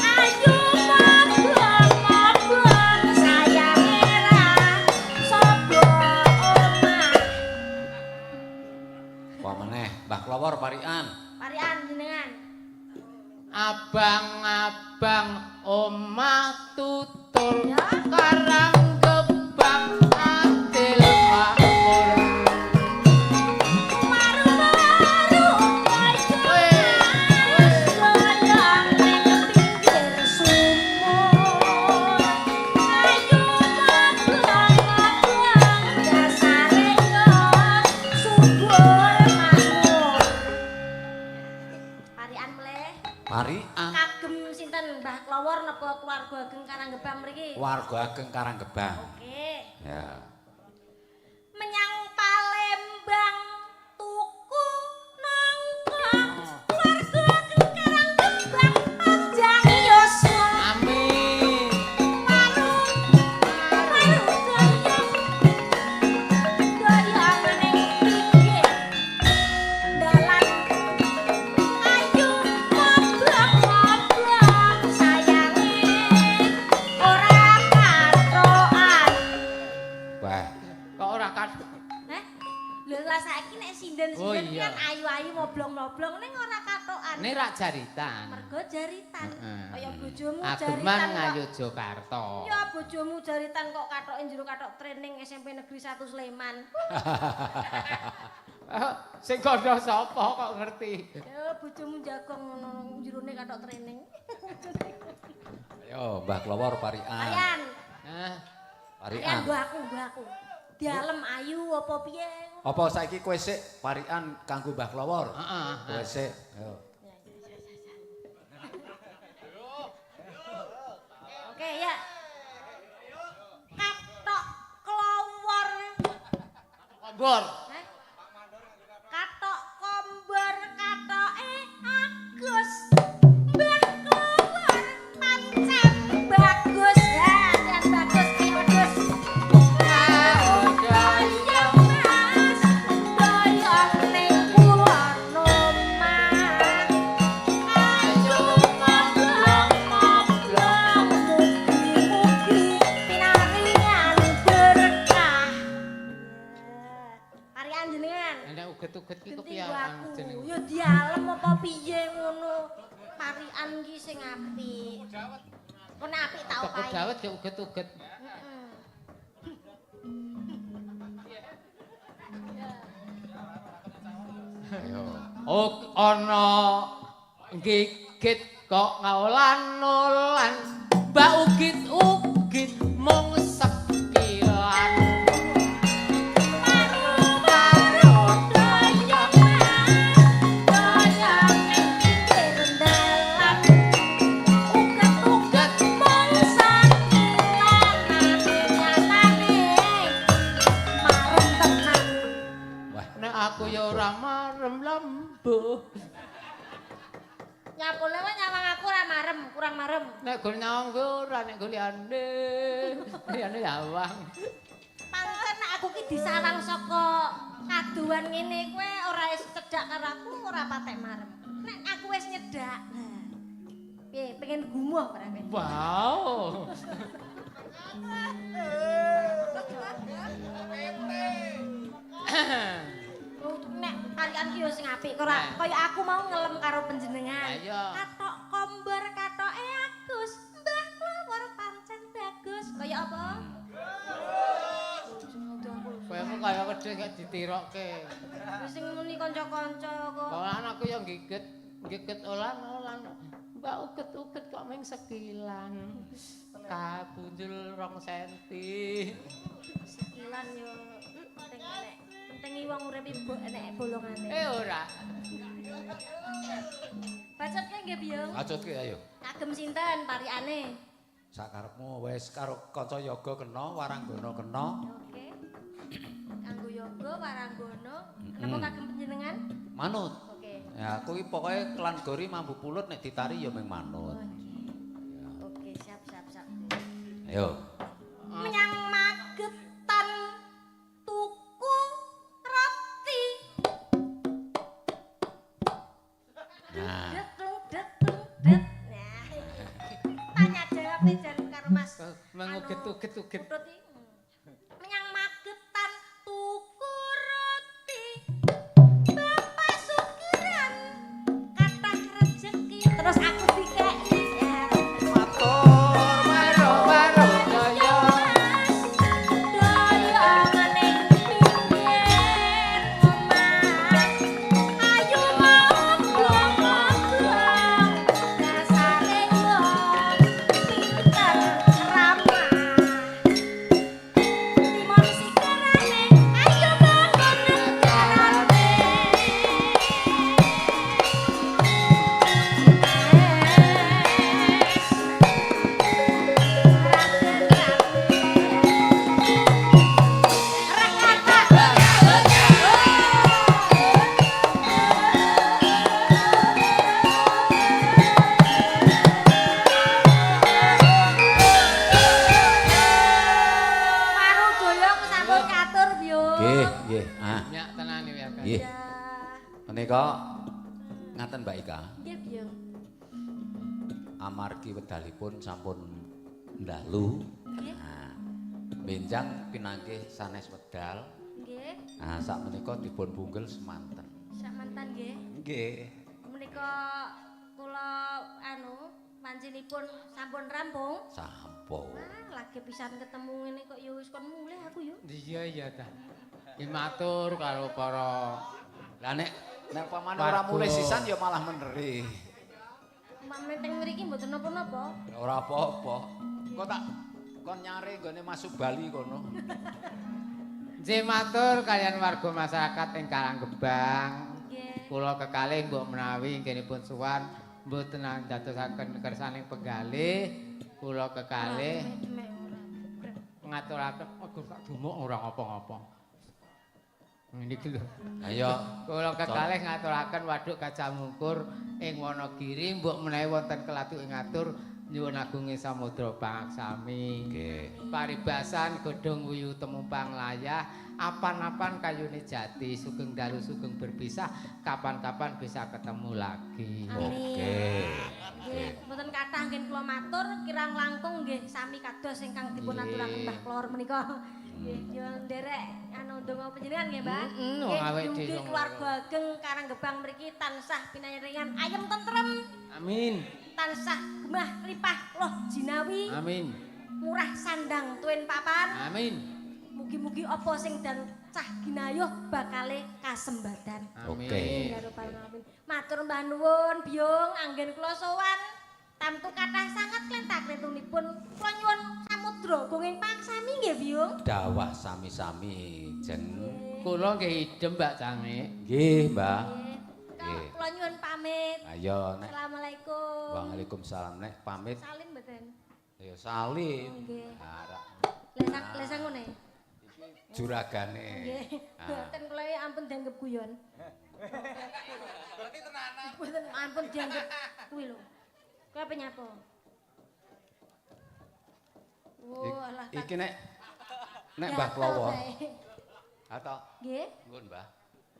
Ayo mabang-mabang sayange ra sapa omah. Apa meneh Mbah Klowor parikan. Parikan jenengan. Abang-abang omah tutul Ya. Karang Gebang adil makmur. Waru-waru doyong ning pinggir sumur. Ayo mabang-mabang dasare yo subur makmur. Parikan melih. Parikan. Kagem sinten Mbah Klowor napa keluarga ageng Karang Gebang mriki? Warga ageng Karang Gebang. Oke. Ya. Menyang Palembang tuku nangka keluarga ageng Karang Gebang panjang yuswa. Amin. Waru waru doyong doyong ning pinggir dalan. Ayo mabang-mabang sayange ora katrokan. Nek rak jaritan. Mergo jaritan. Kaya bojomu Ageman jaritan kok. Ngayogyakarta. Ya bojomu jaritan kok katoke jero katok training SMP Negeri 1 Sleman. Sing kandha sapa kok ngerti? Ya bojomu jagong ngono jerone katok training. Ayo Mbah Klowor parikan. Ayan. Hah? Parikan. Ayan nggo aku. Dialem ayu apa piye? Apa saiki kowe sik parikan kanggo Mbah Klowor? Heeh. Kowe sik. Ayo. Oke ya. Katok klowor. Kombor. Hah? Katok kombor katoke Agus. Mbah Klowor pancen bagus. Ya, pancen bagus kaya wedhus. Daya mas, daya ning kulon omah. Ayo ngoblong-ngoblong, mugi-mugi pinaringan berkah. Parikan jenengan. Nek uget-uget ki Genti kepiye aku. jenenge? Ya dialem apa piye ngono. Parikan ki sing apik. Kok nek apik tak Toko opahi. dawet ya uget-uget. Heeh. Ayo. Oh, ana gigit kok ngaolan-olan. Mbak ugit-ugit mung sekilan. Paru-paru daya mas, daya ning pinggir dalan. Uget-uget mung sakilan, nyatane marem tenan. Wah, Nek aku ya ora marem lembuh. Nyapule wae nyawang aku ora marem, kurang marem. Nek gur nyawang kuwi ora nek gur liyane. Liyane nyawang. Pancen nek aku ki disawang saka kaduan ngene kowe ora wis cedhak karo aku ora patek marem. Nek aku wis nyedak. Nah. Piye pengen gumoh ora kowe? Wow. Nek tarikan ki yo sing apik ora kaya aku mau ngelem karo panjenengan. Katok kombor katoke Agus, Mbah Klowor pancen bagus. Kaya apa? Kowe kaya wedhus gak ditirokke. Wis sing muni kanca-kanca kok. Kok aku yo gigit, gigit olan-olan. Mbak uget-uget kok ming sekilan. Kabunjul 2 senti. Sekilan yo penting enek. Penting wong urip iki enek bolongane. Ora. Bacotke nggih, Biyung. Bacotke ayo. Kagem sinten parikane? Sakarepmu wis karo kanca yoga kena, waranggana kena. Oke. Kanggo yoga waranggana, napa kagem panjenengan? Manut. Oke. Ya aku iki pokoke klan gori mambu pulut nek ditari ya mung manut. Oke, siap siap siap. Ayo. Menyang Magetan tuku roti. Nah. Detung detung det. Nah. Tanya jawab jan karo Mas. Menguget-uget-uget. Putut iki. Menyang Magetan tuku roti. Bapak Sukiran kathah rejeki terus aku dikeki. Ya. Matur waro-waro daya. Mas, daya ning pinggir omah. Ayo ngobrol-ngobrol, dasare wong pinter ramah. Timon sikerane, ayo bangun negarane. Nggih, nggih. Ah, Nyak tenan iki ya. nggih. Menika ngaten Mbak Ika. Nggih, Biyung. Amargi wedalipun sampun ndalu. Nggih. Nah, benjang pinanggih sanes wedal. Nggih. Nah, sakmenika dipun punggel semanten. Samantan nggih. Nggih. Menika Wancinipun sampun rampung. Sampun. Wah, lagi pisan ketemu ngene kok ya wis kon mulih aku yo. Iya iya ta. Ki matur karo para Lah nek nek pamane ora mulih sisan ya malah meneri. Umpamane teng mriki mboten napa-napa. Ora apa-apa. Engko tak kon nyare nggone masuk Bali kono. Nggih matur kalian warga masyarakat ing Karanggebang. Nggih. Kula kekalih mbok menawi inggenipun suwan mboten ndadosaken kersaning penggalih. Kula kekalih ngaturaken aja sak dumuk ora ngapa-ngapa. Niki lho. Ayo. Kula kekalih ngaturaken waduk Gajah Mungkur ing Wonogiri mbok menawi wonten kelatu ing ngatur nyuwun agunge samudra pangaksami. Nggih. Paribasan godhong wuyu temumpang layah, apan-apan kayune jati, sugeng dalu sugeng berpisah, kapan-kapan bisa ketemu lagi. Amin. Oke. Nggih, mboten kathah nggih kula matur, kirang langkung nggih sami kados ingkang dipun aturaken Mbah Klor menika. Nggih, yo nderek anu ndonga panjenengan nggih, Mbah. Wong awake Nggih, dhewe mugi keluarga ageng Karanggebang mriki tansah pinaringan ayem tentrem, Amin. tansah gemah ripah loh jinawi, Amin. murah sandang tuen papan. Amin. Mugi-mugi apa sing dan cah ginayuh bakale kasembadan. Amin. Oke. Ya rabbal alamin. Matur mbah nuwun, Biyung, anggen kula sowan. Tamtu kathah sanget klentak-klentunipun. Kula nyuwun samudra gunging paksami nggih, Biyung. Dawah sami-sami, Jeng. Kula nggih idem Mbak Cangik. Nggih, Mbah. Nggih. Kula nyuwun pamit. Ayo nek Assalamualaikum. Waalaikumsalam nek pamit. Salim mboten? Ya salim. Nggih. Arak Lesang lesang ngene. juragane. Nggih. Mboten kula ya ampun dianggep guyon. Berarti tenanan. Mboten ampun dianggep kuwi lho. Kuwi apa nyapa? Oh, alah. Iki nek nek Mbah Klowor. Atau Nggih. Nuwun, Mbah.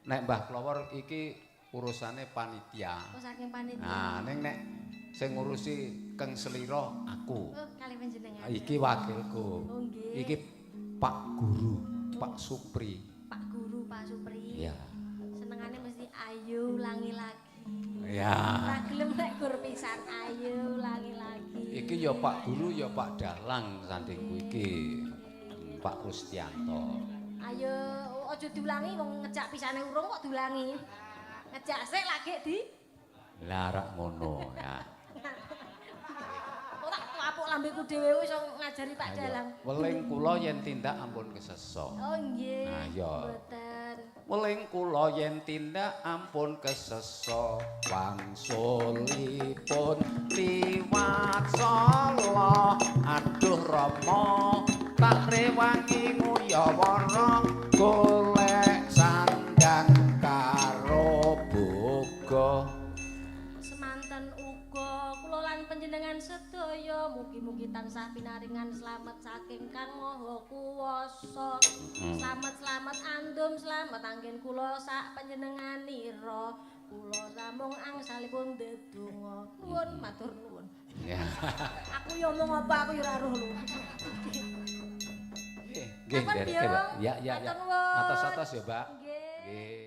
Nek Mbah Klowor iki urusane panitia. Oh, saking panitia. Nah, ning nek sing ngurusi Keng Selira aku. Oh, kali panjenengan. Iki wakilku. Oh, nggih. Iki Pak Guru, Pak Supri. Pak Guru, Pak Supri. Iya. Senengane mesti ayo ulangi lagi. Iya. Ora gelem nek gur pisan ayo ulangi lagi. Iki ya Pak Guru ya Pak Dalang sandingku iki. Pak Rustianto. Ayo aja diulangi wong ngejak pisane urung kok diulangi. Ngejak sik lagi di Lah rak ngono ya. Kok tak apuk lambeku dhewe iso ngajari Pak Ayo. Dalang. Weling kula yen tindak ampun kesesa. Oh nggih. Ayo. Mboten. Weling kula yen tindak ampun kesesa wangsulipun liwat Solo. Aduh Rama tak rewangi nguyawara golek sandang karo boga. Semanten uga kula lan panjenengan sedaya mugi-mugi tansah pinaringan slamet saking Kang Maha Kuwasa. Slamet-slamet andum slamet anggen kula sak panjenenganira. Kula namung angsalipun ndedonga. Nuwun matur nuwun. Ya. Aku yo omong apa aku yo ora roh lho. Nggih, nggih, Sampun, ndereke, Mbak. Biyung. Ya, ya, ya. Matur nuwun. Atos-atos ya, Mbak. Nggih. Nggih.